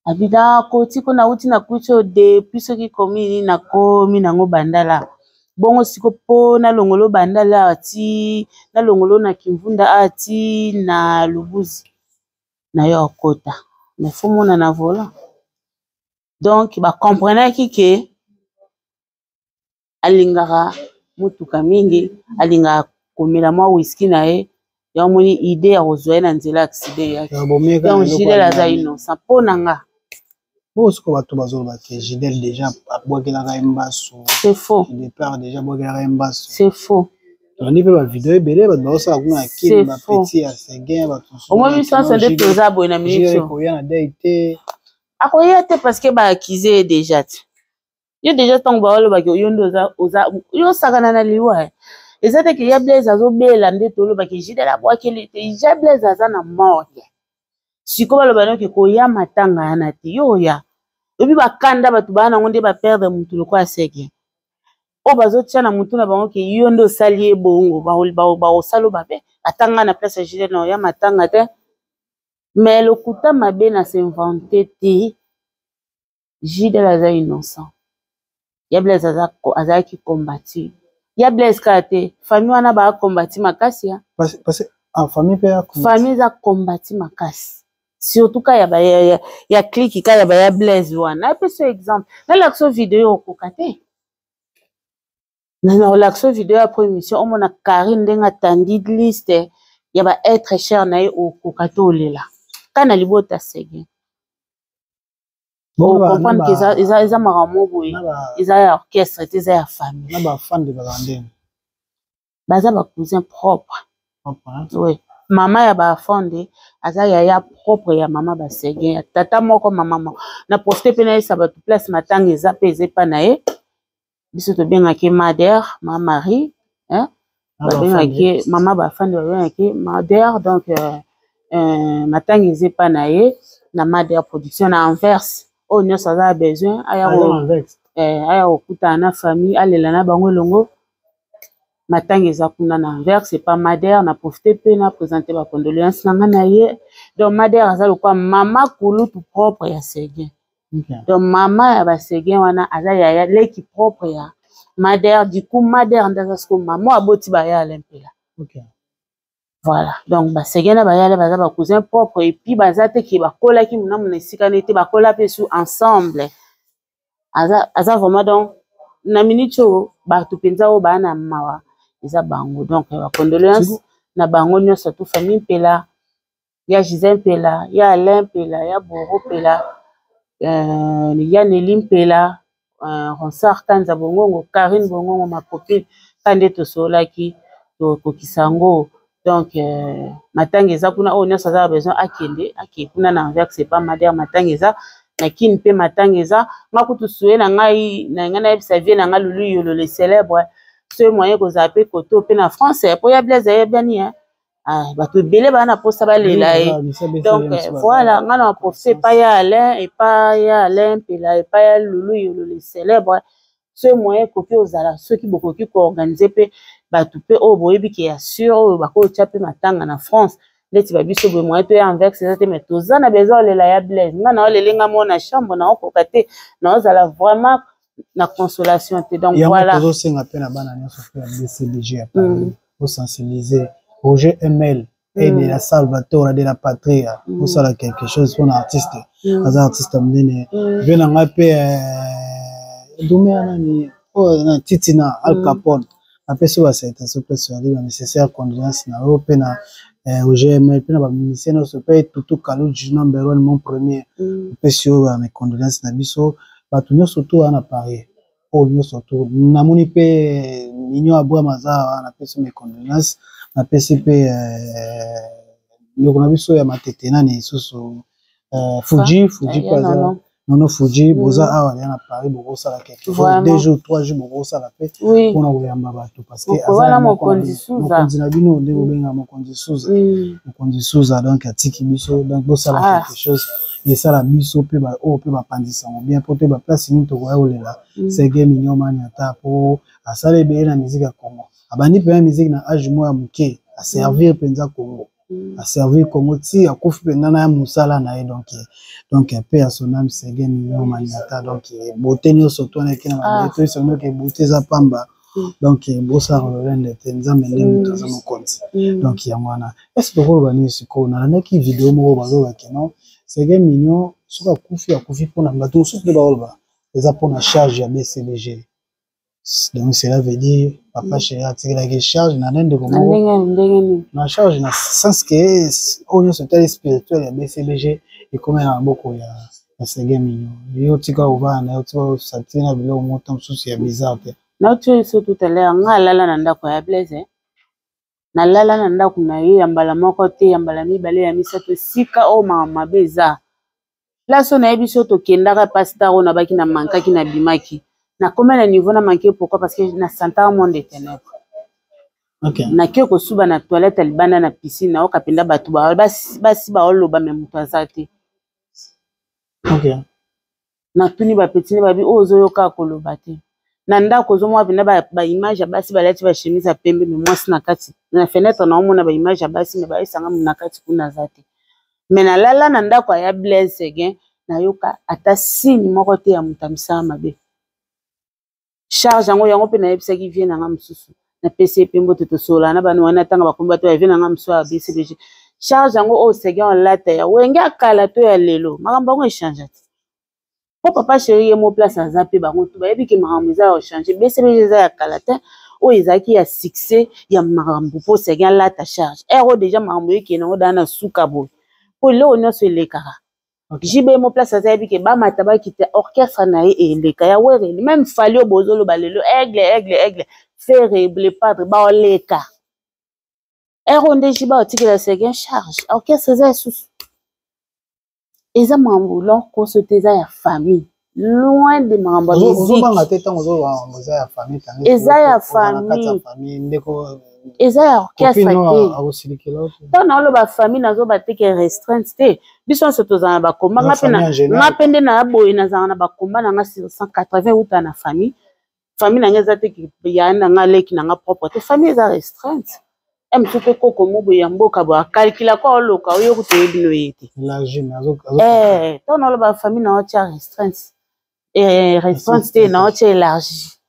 Abi nakoti ko nauti nakuti oyo depuis soki komi nini, nakomi nango bandala bongo siko mpo nalongolo bandala awa ti nalongolo na Kimvunda awa ti na Lubuzi na yo akota, mais faut mona na volant. Donc bacomprenaki ke alingaka motuka mingi, alingaka komela mwa whisky na ye. Yango moni idée ya kozwa ye na nzela accident eyaki. Donc Jidel aza innocent mpo na nga. Bongo sikoyo bato bazoloba ke Jidel déjà abwakelaka ye mbasu. C'est faux. Départ déjà abwakelaka ye mbasu. C'est faux. Tolandi mpe bavideo ebele bato bazosala kuna na Kini, bapeti ya Seguin, bato. Omoni, biso nyonso nde toza boye na minute. Koya na dei te. Akoya te parce que baakize ye déjà te. Yo déjà ntango baolobaki yo nde oza yo osakana na liwa. Eza te ke ya Blaise azobela nde tolobaki Jidel abwakeli te. Ya Blaise aza na morgue sikoyo, baloba noki koya matanga yana te. Yo oya oyebi bakanda bato baa nango nde baperdre motu lokola Seguin oyo bazotia na motu na bango ke yo nde osali ye bongo, bakosala mabe. Ata ngai na place ya Jidel na oya matanga te, mais lokuta mabe na s'invente te. Jidel aza innocent. Ya Blaise azalaki kombati ya Blaise kaka te, famille wana baakombati makasi ya Famille mpe? Famille eza kombati makasi, surtout ka ya clique ka ya baya Blaise wana. Napesa exemple, nalakisa video, okoka te. Nakolakisa video ya première émission, omona Karine ndenge atandi liste ya ba être cher na ye, okoka te, olela ka na libota Seguin. Ocomprendre ke eza makambo moko boye, eza ya orchestre te, eza ya famille. Na bafande bazala ndenge? Baza bacousin propre. Oui, mama ya bafonde aza yaya propre ya mama Baseguin, ya tata moko, mama moko. Na profite mpe nayesa bato place matanga eza mpe eza epa na ye. Biso tobengaki Mader, ma Marie, hein? Babengaki mama bafandi, babengaki Mader. Donc matanga eza epa na ye na Mader Production na Anvers. Oyo nyonso aza na besoin, aya kokutana na famille, alela na bango elongo. Matanga eza kuna na Anvers epa Mader. Na profite mpe na présente bacondoléance na ngai na ye. Donc Mader aza lokwa mama kulutu propre ya Seguin. Donc mama ya Baseguin wana aza yaya leki propre ya Mader. Du coup Mader nde aza siko mama aboti baya Alain Mpela. Voilà, donc Baseguin na bayale baza bacousin propre. Et puis baza te ke bakolaki monamu na esika nete, bakola mpe su ensemble. Aza vraiment, donc na minute oyo bato mpenza oyo baa na mawa eza bango. Donc bacondoléance na bango nyonso, tu famille Mpela, ya Gisèle Mpela, ya Alain Mpela, ya Boro Mpela, ya Nelly Mpela, Ronsard Kanza Bongongo, Karine Bongongo, ma copine, ka nde tosololaki, tokokisa yango. Donc matanga eza kuna. Oyo nyonso aza na besoin akende, ake kuna na Anvers epa Mader. Matanga eza na Kini mpe matanga eza. Nga kutu suye na ngai, na ngai nayebisa vie na ngai Lulu Yolo le célèbre, soki moyen kozala mpe koto mpe na France po ya Blaise ayebani. Ah, bato ebele baa na mposa balela ye. Donc voilà, nga na profite epai ya Alain, epai ya Alain Mpela, epai ya Lulu Yolo le célèbre, soki moyen ekoki ozala, soki bokoki koorganiser mpe bato mpe oyo boyebi ke ya sur oyo bakotia mpe matanga na France neti babiso boye, moyen toya Anvers eza te, mais toza na besoin olela ya Blaise. Nga na olele nga mo na chambre, naokoka te, naozala vraiment na consolation te. Donc voilà. Tozosenga mpe na bana nyonso mpe ya BCBG ya Paris, osensibiliser Roger ML et de la Salvatore de la Patria, osala quelque chose mpona artiste, aza artiste monene. Mpe na ngai mpe dume ya nani oyo na Titina Al Capone, napesi basalutation mpe soyali ba nécessaire condoléance na yo mpe na Roger ML mpe na bamusicien nyonso mpe Tutu Kaluji number one, mon premier, opesi oyo ba mes condoléances na biso bato nyonso to wana Paris oyo nyonso to namoni. Mpe Mignon Abraham aza wana, napesi mes condoléances. Napesi mpe ndeko na biso ya Matete, nani lisusu, Fuji, Fuji mpe aza, Nono Fuji. Boza awa ya na Paris, bokosala quelque chose, 2 jours, 3 jours, bokosala mpe mpona koyamba bato, parce que aza mokonzi na bino nde bobenga mokonzi Suza, mokonzi Suza. Donc atiki biso, donc bosala quelque chose esala biso mpe oyo mpe bapanzisango bien, mpo te baplace nini tokoya kolela Seguin Mignon Mani. Ata mpo asala ebele na musique ya Congo, abandi mpenza musique na age moko ya moke, aservir mpenza Congo, aservir Congo ti akufi mpenza na ya mosala na ye. Donc pe ya son âme, Seguin Mignon Maniata. Donc beauté nyonso to wana eke na mabele, toyesa noke beauté eza pamba. Donc bosala lolende te, Nzambe nde moto aza mokonzi. Donc yango wana ese tokoloba nini sikoyo? Nalandaki video moko, bazoloba ke non, Seguin Mignon soki akufi, akufi mpona bato mosusu nde bakoloba eza mpona charge ya BCBG. Donc cela veut dire papa chéri atikelaki charge na nde ndeko moko na charge, na sens ke oyo nyonso etali spirituel ya BCBG ekomi na maboko ya Seguin Mignon. Yo tika ovanda na yo, tika osatiri na biloko moko mosusu ya bizarre te. Nauti oyo so tout à l'heure, nga alala na ndako ya Blaise, nalala na ndako na ye ya mbala moko te, ya mbala mibale, ya misato. Esika oyo makambo mabe eza, place oyo nayebi so tokendaka, pasteur oyo nabaki na mankaki, nabimaki, nakomi na niveau na manque. Pourquoi? Parce que na santaka monde de ténèbre. Nake kosuba na toilette ya libanda na piscine, nayoka mpenza bato basi baoloba, me moto aza te. Natuni bapetits ne, babi oyo ozoyoka koloba te na ndako, ozomona mpenza baimage ya basi balati bachemise ya pembe, me mwasi na kati na fenêtre naomona baimage ya basi, me bayesanga na kati kuna aza te. Me nalala na ndako ya Blaise Seguin, nayoka ata signe moko te ya moto ya misala mabe. Charge yango, yango mpe nayebisaki vie na nga mosusu, napesi ye mpe mbote, tosolola na bana wana ntanga bakomi bato ya vie na nga mosusu ya BCBG. Charge yango oyo Seguin olata ya Wenge ya kala to ya lelo, makambo yango echange te, po papa chéri ye mo place aza mpe bango to bayebi ke makambo eza ya ochange. BCBG eza ya kala te, oyo ezalaki ya succès ya makambo mpo Seguin alata charge ere oyo. Déjà makambo ekende yango daa na suka boye, po eloko nyonso elekaka. JB mo place aza, yebi ke bamata bakita, orchestre na ye eleka ya Were. Même Fally oyo bozoloba lelo, Aigle, Aigle, Aigle, Ferre, le Padre, baoleka ero nde JB aotikela Seguin charge orchestre. Eza lisusu, eza makambo lonkoso te, eza ya famille, loin de makambo ya Ozobanga te ntango ozoloba eza ya famille? Eza ya famille. Ndeko. Eza ya orchestre te. Akosilikela. Ntango naoloba famille, nazoba te ke restreinte te. Biso nyonso tozala na bakomba. Nga mpe nde na boye, nazala na bakomba na nga sur 180 euta na famille. Famille na nga eza te ya na nga, leki na nga propre te. Famille eza restreinte. E mosusu mpe koko mo boye ya mboka boye akalkila ko oloka oyo kutu oyebi no ye te. Ntango naoloba famille, naotia restreinte, restreinte te, naotia élargie.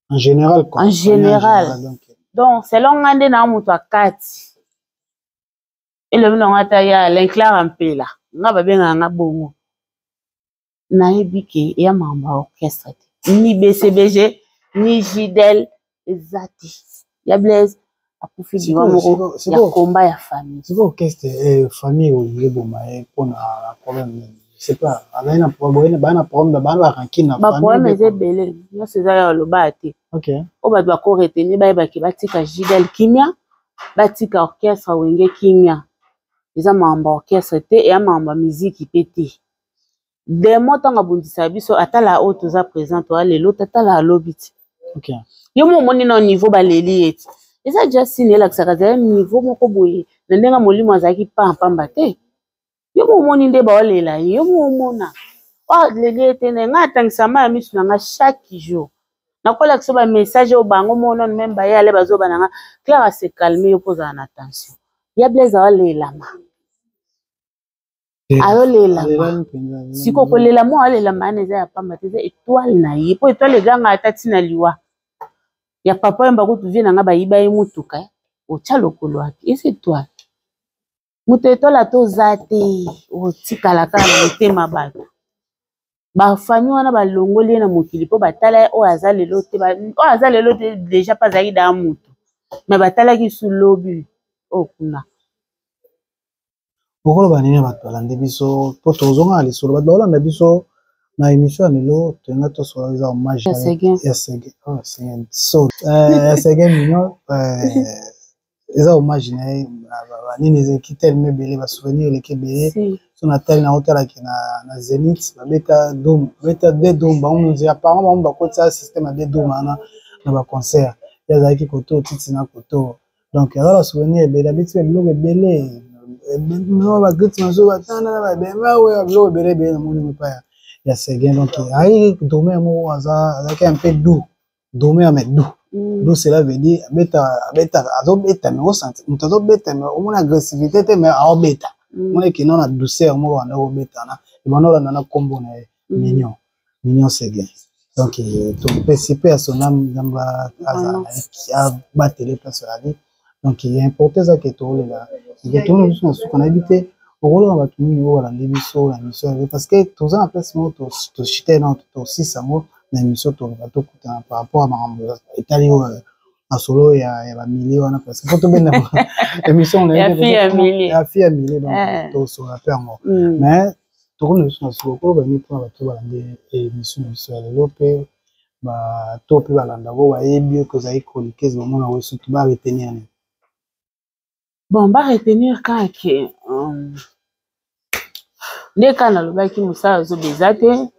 En général quoi. En général. Donc selon nga nde na moto akati elobi nango, ata ya Alain Clara Mpela, nga babengaka nga bongo, nayebi ke eya makambo ya orchestre te, ni BCBG ni Jidel, eza te. Ya Blaise akufi liwa moko ya komba ya famille. Sikoyo orchestre, famille olingi eboma ye mpona problème nini? C'est pas azali na problème, baa na problème, baa na barancune na Baproblème eza ebele, nyonso eza ya oloba te. Oyo bato bako retenir, bayebaki batika Jidel kimia, batika orchestre Wenge kimia. Eza makambo ya orchestre te, eya makambo ya miziki mpe te. Demo ntango abundisaka biso, atala oyo toza présent, toya lelo, tatala alobi ti yo mo omoni na niveau baleli ye ti eza ja sine, elakisaka azali niveau moko boye na ndenge molimo azalaki pampamba te. Yo mo omoni nde baolela ye, yo mo omona aleli ye te. Nde ngai atangisa mai ya miso na nga chaque jour, nakolakisa bamessage oyo bango mo nano meme baye ale bazoba na nga: "Clara, se calme, yo mpo ozala na tension." Ya Blaise aolelama, ayolelama. Sikoyo kolela mo alelama wana eza ya pamba te, eza étoile na ye, mpo étoile eganga ata ntina liwa ya papa Oyemba kutu vie na nga bayiba ye motuka, otya lokolo wapi? Eza étoile, moto étoile ata oza te, otikala kaka na motema. Bato bafamille wana balongoli ye na mokili mpo batala ye oyo aza lelo te, oyo aza lelo te. Déjà mpe azalaki daa motu, me batalaki su lobi oyo kuna. Okoloba nini bato balandi biso, mpo tozonga na lisolo? Bato baolanda biso na émission ya lelo, toyenga tosola, eza hommage ya Seguin, so ya Seguin Mignon. Eza hommage na ye. Banini ezalaki telema ebele, basouvenir eleki ebele. So natali na otalaki na Zénith, babeta drum, babeta deux drum. Bango mozi, apparemment bango bakotisa système ya deux drum wana na baconcert. Ye azalaki koto titi na koto. Donc aza basouvenir ebele, abeti ba biloko ebele, bagrite nazo batana babema, biloko ebele ebele namoni epai ya Seguin. Donc ayaki drummer moko azalaki un peu doux, drummer mais doux. Doux, cela veut dire abeta, abeta, azobeta, mais osenti moto azobeta, mais omoni agressivité te, mais aobeta, omoni ekenda na douceur moko. Banda kobeta na ebanda olanda na nkombo na ye, Mignon, Mignon Seguin. Donc topesi mpe ya son âme, Nzambe abatele place azali. Donc important eza ke toolela eke toona biso na suka. Nayebi te okoloba bato nini oyo balandi biso na émission lelo, parce que toza na place moko toshite na tosisa yango na émission, toloba tokutana par rapport ya makambo etali oyo masolo ya bamilie wana, parce que po tobenda émission ya fille ya milie. Donc tosola mpe yango, mais tokomi biso na suka. Okoloba nini mpona bato balandi émission na biso ya lelo, mpe bato mpe balanda ko bayebi kozali chroniqueuse, bamona oyo surtout baretenir nini? Bon, baretenir kaka ke nde kaka nalobaki, mosala azoba eza te.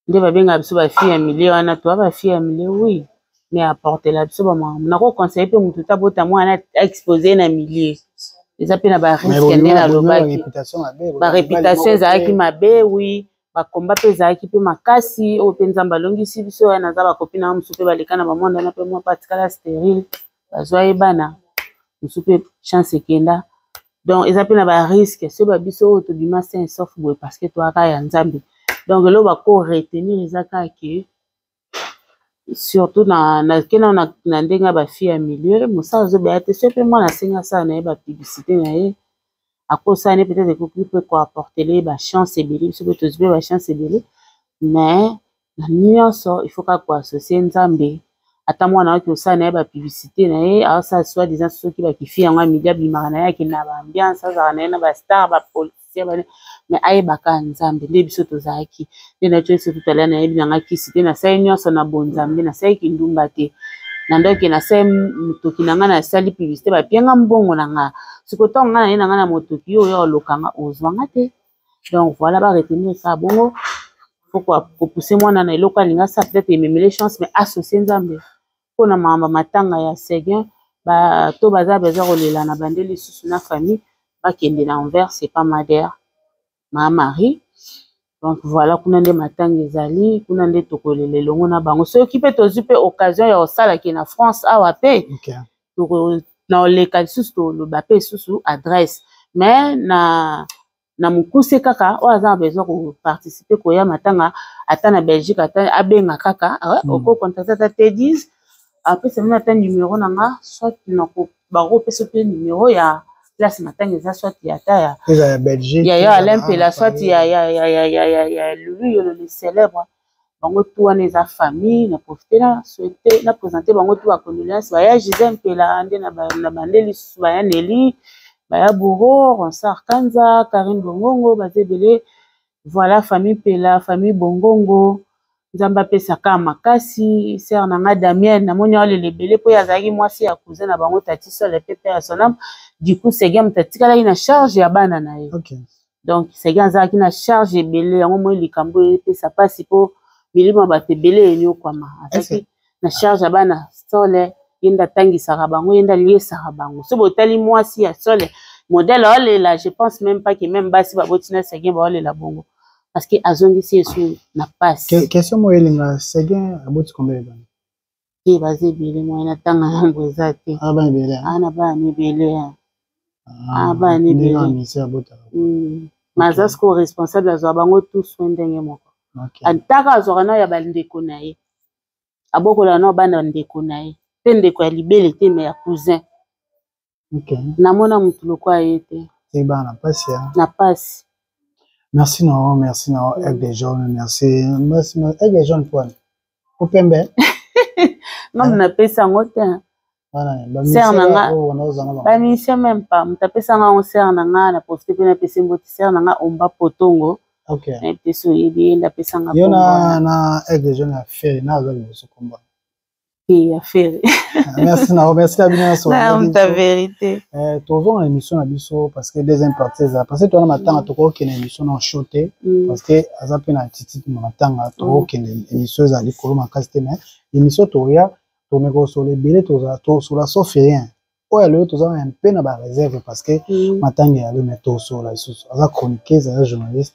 Nde babengaka biso bafille ya milieu wana, toa bafille ya milieu, oui, mais apportela biso bamakambo. Nakoconseille mpe motu ta bota mwana expose na milieu, eza mpe na barisque. Nde nalobaki, baréputation ezalaki mabe, oui, bakomba mpe ezalaki mpe makasi. Oyo mpe Nzambe alongisi biso wana, naza bakopi na mosusu mpe baleka na bamonde wana, mpe mwa mpe atikala stérile, bazwa ye bana mosusu mpe chance ekenda. Donc eza mpe na barisque soki babiso oyo tobima sain sauf boye, parce que toyaka ya Nzambe. Donc eloko bako retenir eza kaka ke surtout na kena na ndenge ya bafille ya milieu, mosala azobeya te. Soki mpe mwana asengi asala na ye bapublicité na ye, akosala ne, peut-être ekoki mpe koapportele ye bachance ebele. Biso mpe tozwi mpe bachance ebele, mais na nyonso il faut kaka koassocie Nzambe. Ata mwana aoki kosala na ye bapublicité na ye, aosala soi disant soki bakifi yango ya midi, abimaka na ye, akende na baambiance, azalaka na ye na bastar, bapoliticien. Bamusicien bane, mais ayebaka Nzambe nde biso tozalaki nde na biso tout à l'heure. Nayebi nanga kisi te, nasali nyonso na bonzambe, nasali kindumba te, na ndoki nasali motoki na ngai, nasali publicité, bapianga mbongo na nga. Sikoyo ntango ngai naye na ngai na motoki, yo oyo olokanga ozwanga te. Donc voilà, baretenir kaka bongo. Faut kopousse mwana na eloko alinga sa, peut-être ememele chance, mais associe Nzambe. Mpona makambo matanga ya Seguin, bato baza besoin kolela na bande lisusu na famille, bakende na Anvers, c'est pas Madère ma Marie. Donc voilà, kuna nde matanga ezali, kuna nde tokolela elongo na bango. Soki mpe tozwi mpe occasion ya kosalaki na France awa mpe na oleka lisusu, toloba mpe lisusu adresse. Mais na mokuse kaka, oyo aza na besoin koparticipe, koya matanga ata na Belgique, ata abenga kaka, okocontacte ata T10, apesa bino ata numero na nga, soit bakopesa mpe numero ya place matanga eza, soit ya ata ya ya Belgique, ya ya Alain Mpela, soit ya Lulu Yolo le célèbre. Bango tu wana eza famille. Na profite na souhaite, na présente bango tu bacondoléance. Baya Gisele Mpela nde na bande lisusu, baya Neli, baya Bouro, Ronsard Kanza, Karine Bongongo, baza ebele. Voilà, famille Mpela, famille Bongongo, Nzambe apesaka makasi. Sœur na nga Damien, namoni aolela ebele mpo ye azalaki mwasi ya cousin na bango Tati Sole pe ya sonam. Du coup Seguin moto atikalaki na charge ya bana na ye. Donc Seguin azalaki na charge ebele, yango moi likambo epesa mpasi mpo milimo ya bato ebele enyokwama. Azalaki na charge ya bana Sole, ye nde atangisaka bango, ye nde aliesaka bango. So botali mwasi ya Sole, modèle aolela, je pense même pas que même basi baboti na Seguin baolela bongo, parce que azongisi Yesu na pasi. Question moko elinga, Seguin aboti combien de bana? Te, baza ebele, moye na ntanga yango eza te. Bana ebele? Ana bana ebele, bana ebele. Mais aza sikoyo responsable, azwaka bango tout soin ndenge moko. Antaka azwaka nao ya bandeko na ye, abokola nao bana ndeko na ye mpe ndeko ya libele te, mais ya cousin. Namona motu lokwa ye te. Bana pasi. Na pasi. Merci na, merci na Aigle Jaune, merci, merci Aigle Jaune. Poine opembe. Ngam napesa yango te. Sœur na nga, bamusicien même pas, moto apesanga yango, sœur na nga. Na profite mpe napesi mbote sœur na nga Omba Potongo. Nayebi te so oyebi ye, nde apesanga. Yo na Aigle Jaune ya Ferre na aza liboso komba. Te, ya Ferre. Merci na, merci na bino nyonso. Ta vérité. Tozonga na émission na biso, parce que deuxième partie eza, parce que towana matanga, tokokende émission na show te, parce que aza mpe na attitude na matanga. Tokokende émission eza likolo makasi te, mais émission toya, tomeka kosola ebele, tosola sauf rien. Oyo lelo toza na mpe na baréserve, parce que matanga eyali, mais tosola lisusu. Aza chroniqueuse, aza journaliste.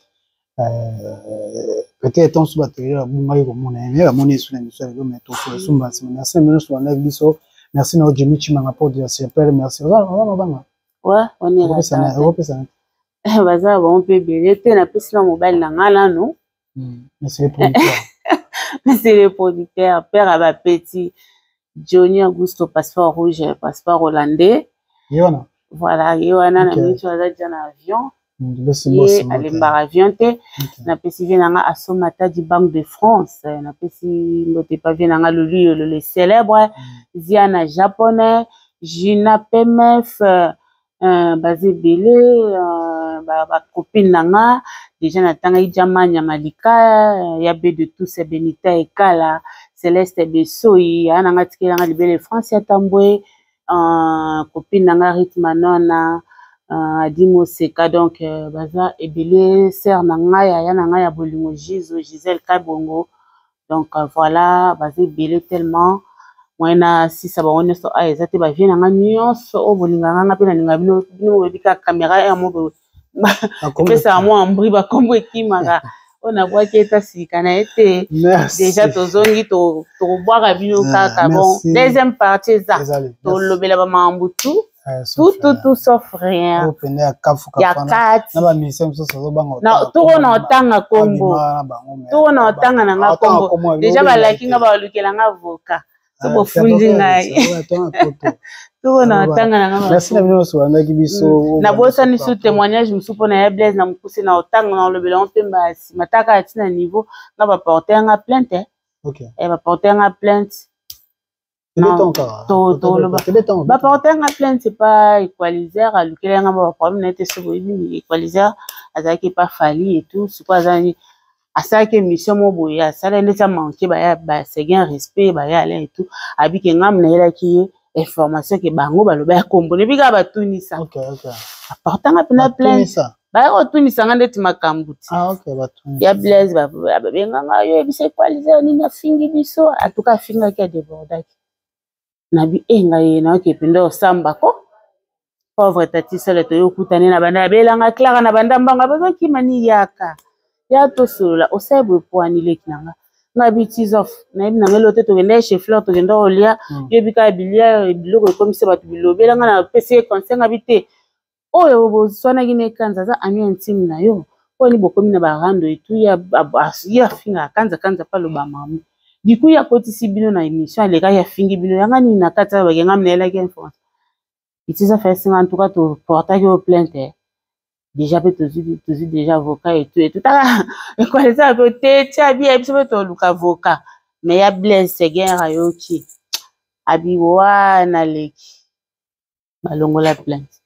Peut-être ntango mosusu bato ebele babungaki komona ye, mais bamoni esu na émission ya lelo. Mais tosola esu mbala nsima. Merci na bino nyonso bandaki biso. Merci na Jimmy Chimanga, porte de la Chapelle. Merci. Oza na banga? Okopesa baza bango mpe ebele te. Napesi na mobali na nga nanu. Monsieur le producteur. Monsieur le producteur, père ya bapeti, Johnny Augusto, passeport rouge, passeport hollandais. Ye wana. Voilà, ye wana. Na miniti aza dia na avion, ye alembaka avion te. Napesi vie na nga Asomata du Banque de France, napesi mbote pa vie na nga Lulu Yolo le célèbre, Ziana japonais, Gina Pmf, baza ebele. Bacopine na nga déjà natangaki Jamania Malika ya B de tous, Benita Ekala, Celeste Besoi, aya na nga tikelanga libele France ya Tambwe, copine na nga Ritma Nona, Adi Moseka. Donc baza ebele. Sœur na ngai, aya na ngai ya bolingo, Gizo Gisele Kabongo. Donc voilà, baza ebele tellement, moye na sisa bango nyonso aya eza te. Bavie na nga nyonso oyo bolingaka nga mpe nalinga bino. Bino boyebi kaka caméra ya mo epesaka mwa ambri, bakombo ekimaka. Oyo nabwaki eta sika na ye te. Déjà tozongi, tokobwaka bino kaka. Bon, deuxième partie eza, tolobela bamakambo tout, tout, tout, tout sauf rien ya kati. Toko na otanga kombo, toko na otanga na nga kombo. Déjà balaki nga, balukela nga avocat, so bofundi ngai, toko na otanga na nga. Merci na bino nyonso bandaki biso. Nabosani su témoignage mosusu mpona ya Blaise na mokuse na otanga, na olobela ngo mpe mbala nsima. Taka ya ntina niveau nga baporte yanga plainte, baporte yanga plainte. Baporte yanga plainte, c'est pas Equalizer alukela yanga ba problème na ye te. Soki oyebi Equalizer, Azalaki epa Fally et tout. Sikoyo aza nini, asalaki émission mo boye, asala ndeti amanke baya baseguin respect, baya Alain et tout. Abike ngamu nayelaki ye information ke bango baloba ya kombo nebi kaka batunisa. Aportanga mpena plainte, baya kotunisanga ndeti makambo ti. Ah, ya Blaise babenganga yo, yebisa Equaliser nini afingi biso. Atuka afingaki, adébordaki nabi e ngai ye nayoki mpenza osamba ko pauvre tati sele. Toyokutani na banda, abelanga Clara na banda mbango, bazokima ni yaka ya tosolola. Osali boye poani leki na nga, nga bi tizof nayebi na ngai lelo te. Tokende chez Fleur, tokende kolia. Yoyebi kaka bilia biloko ekomisa bato bilobela. Nga napesi ye conseil, nga bi te oyo boswanaki na Ekanza aza ami intime na yo, mponi bokomi na barando etu ye afingaka Kanza. Kanza mpe aloba mami diku ye akotisi bino na émission, alekaki afingi bino yanga nini na kati ayo bakenga nayelaki information itiza fesinga. En tout cas toportaki oyo plainte déjà, mpe tozwi déjà avocat etu etu. Taka ekwalisa mpe te tia bia biso mpe toluka avocat. Mais ya Blaise Seguin ayoki, abi wana leki balongola plainte.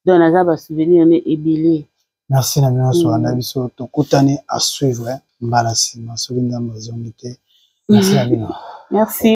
Donc naza basouvenir ne ebele. Merci na bino nyonso olanda biso. Tokutani à suivre mbala nsima soki Nzambe azongi te. Merci na bino. Merci.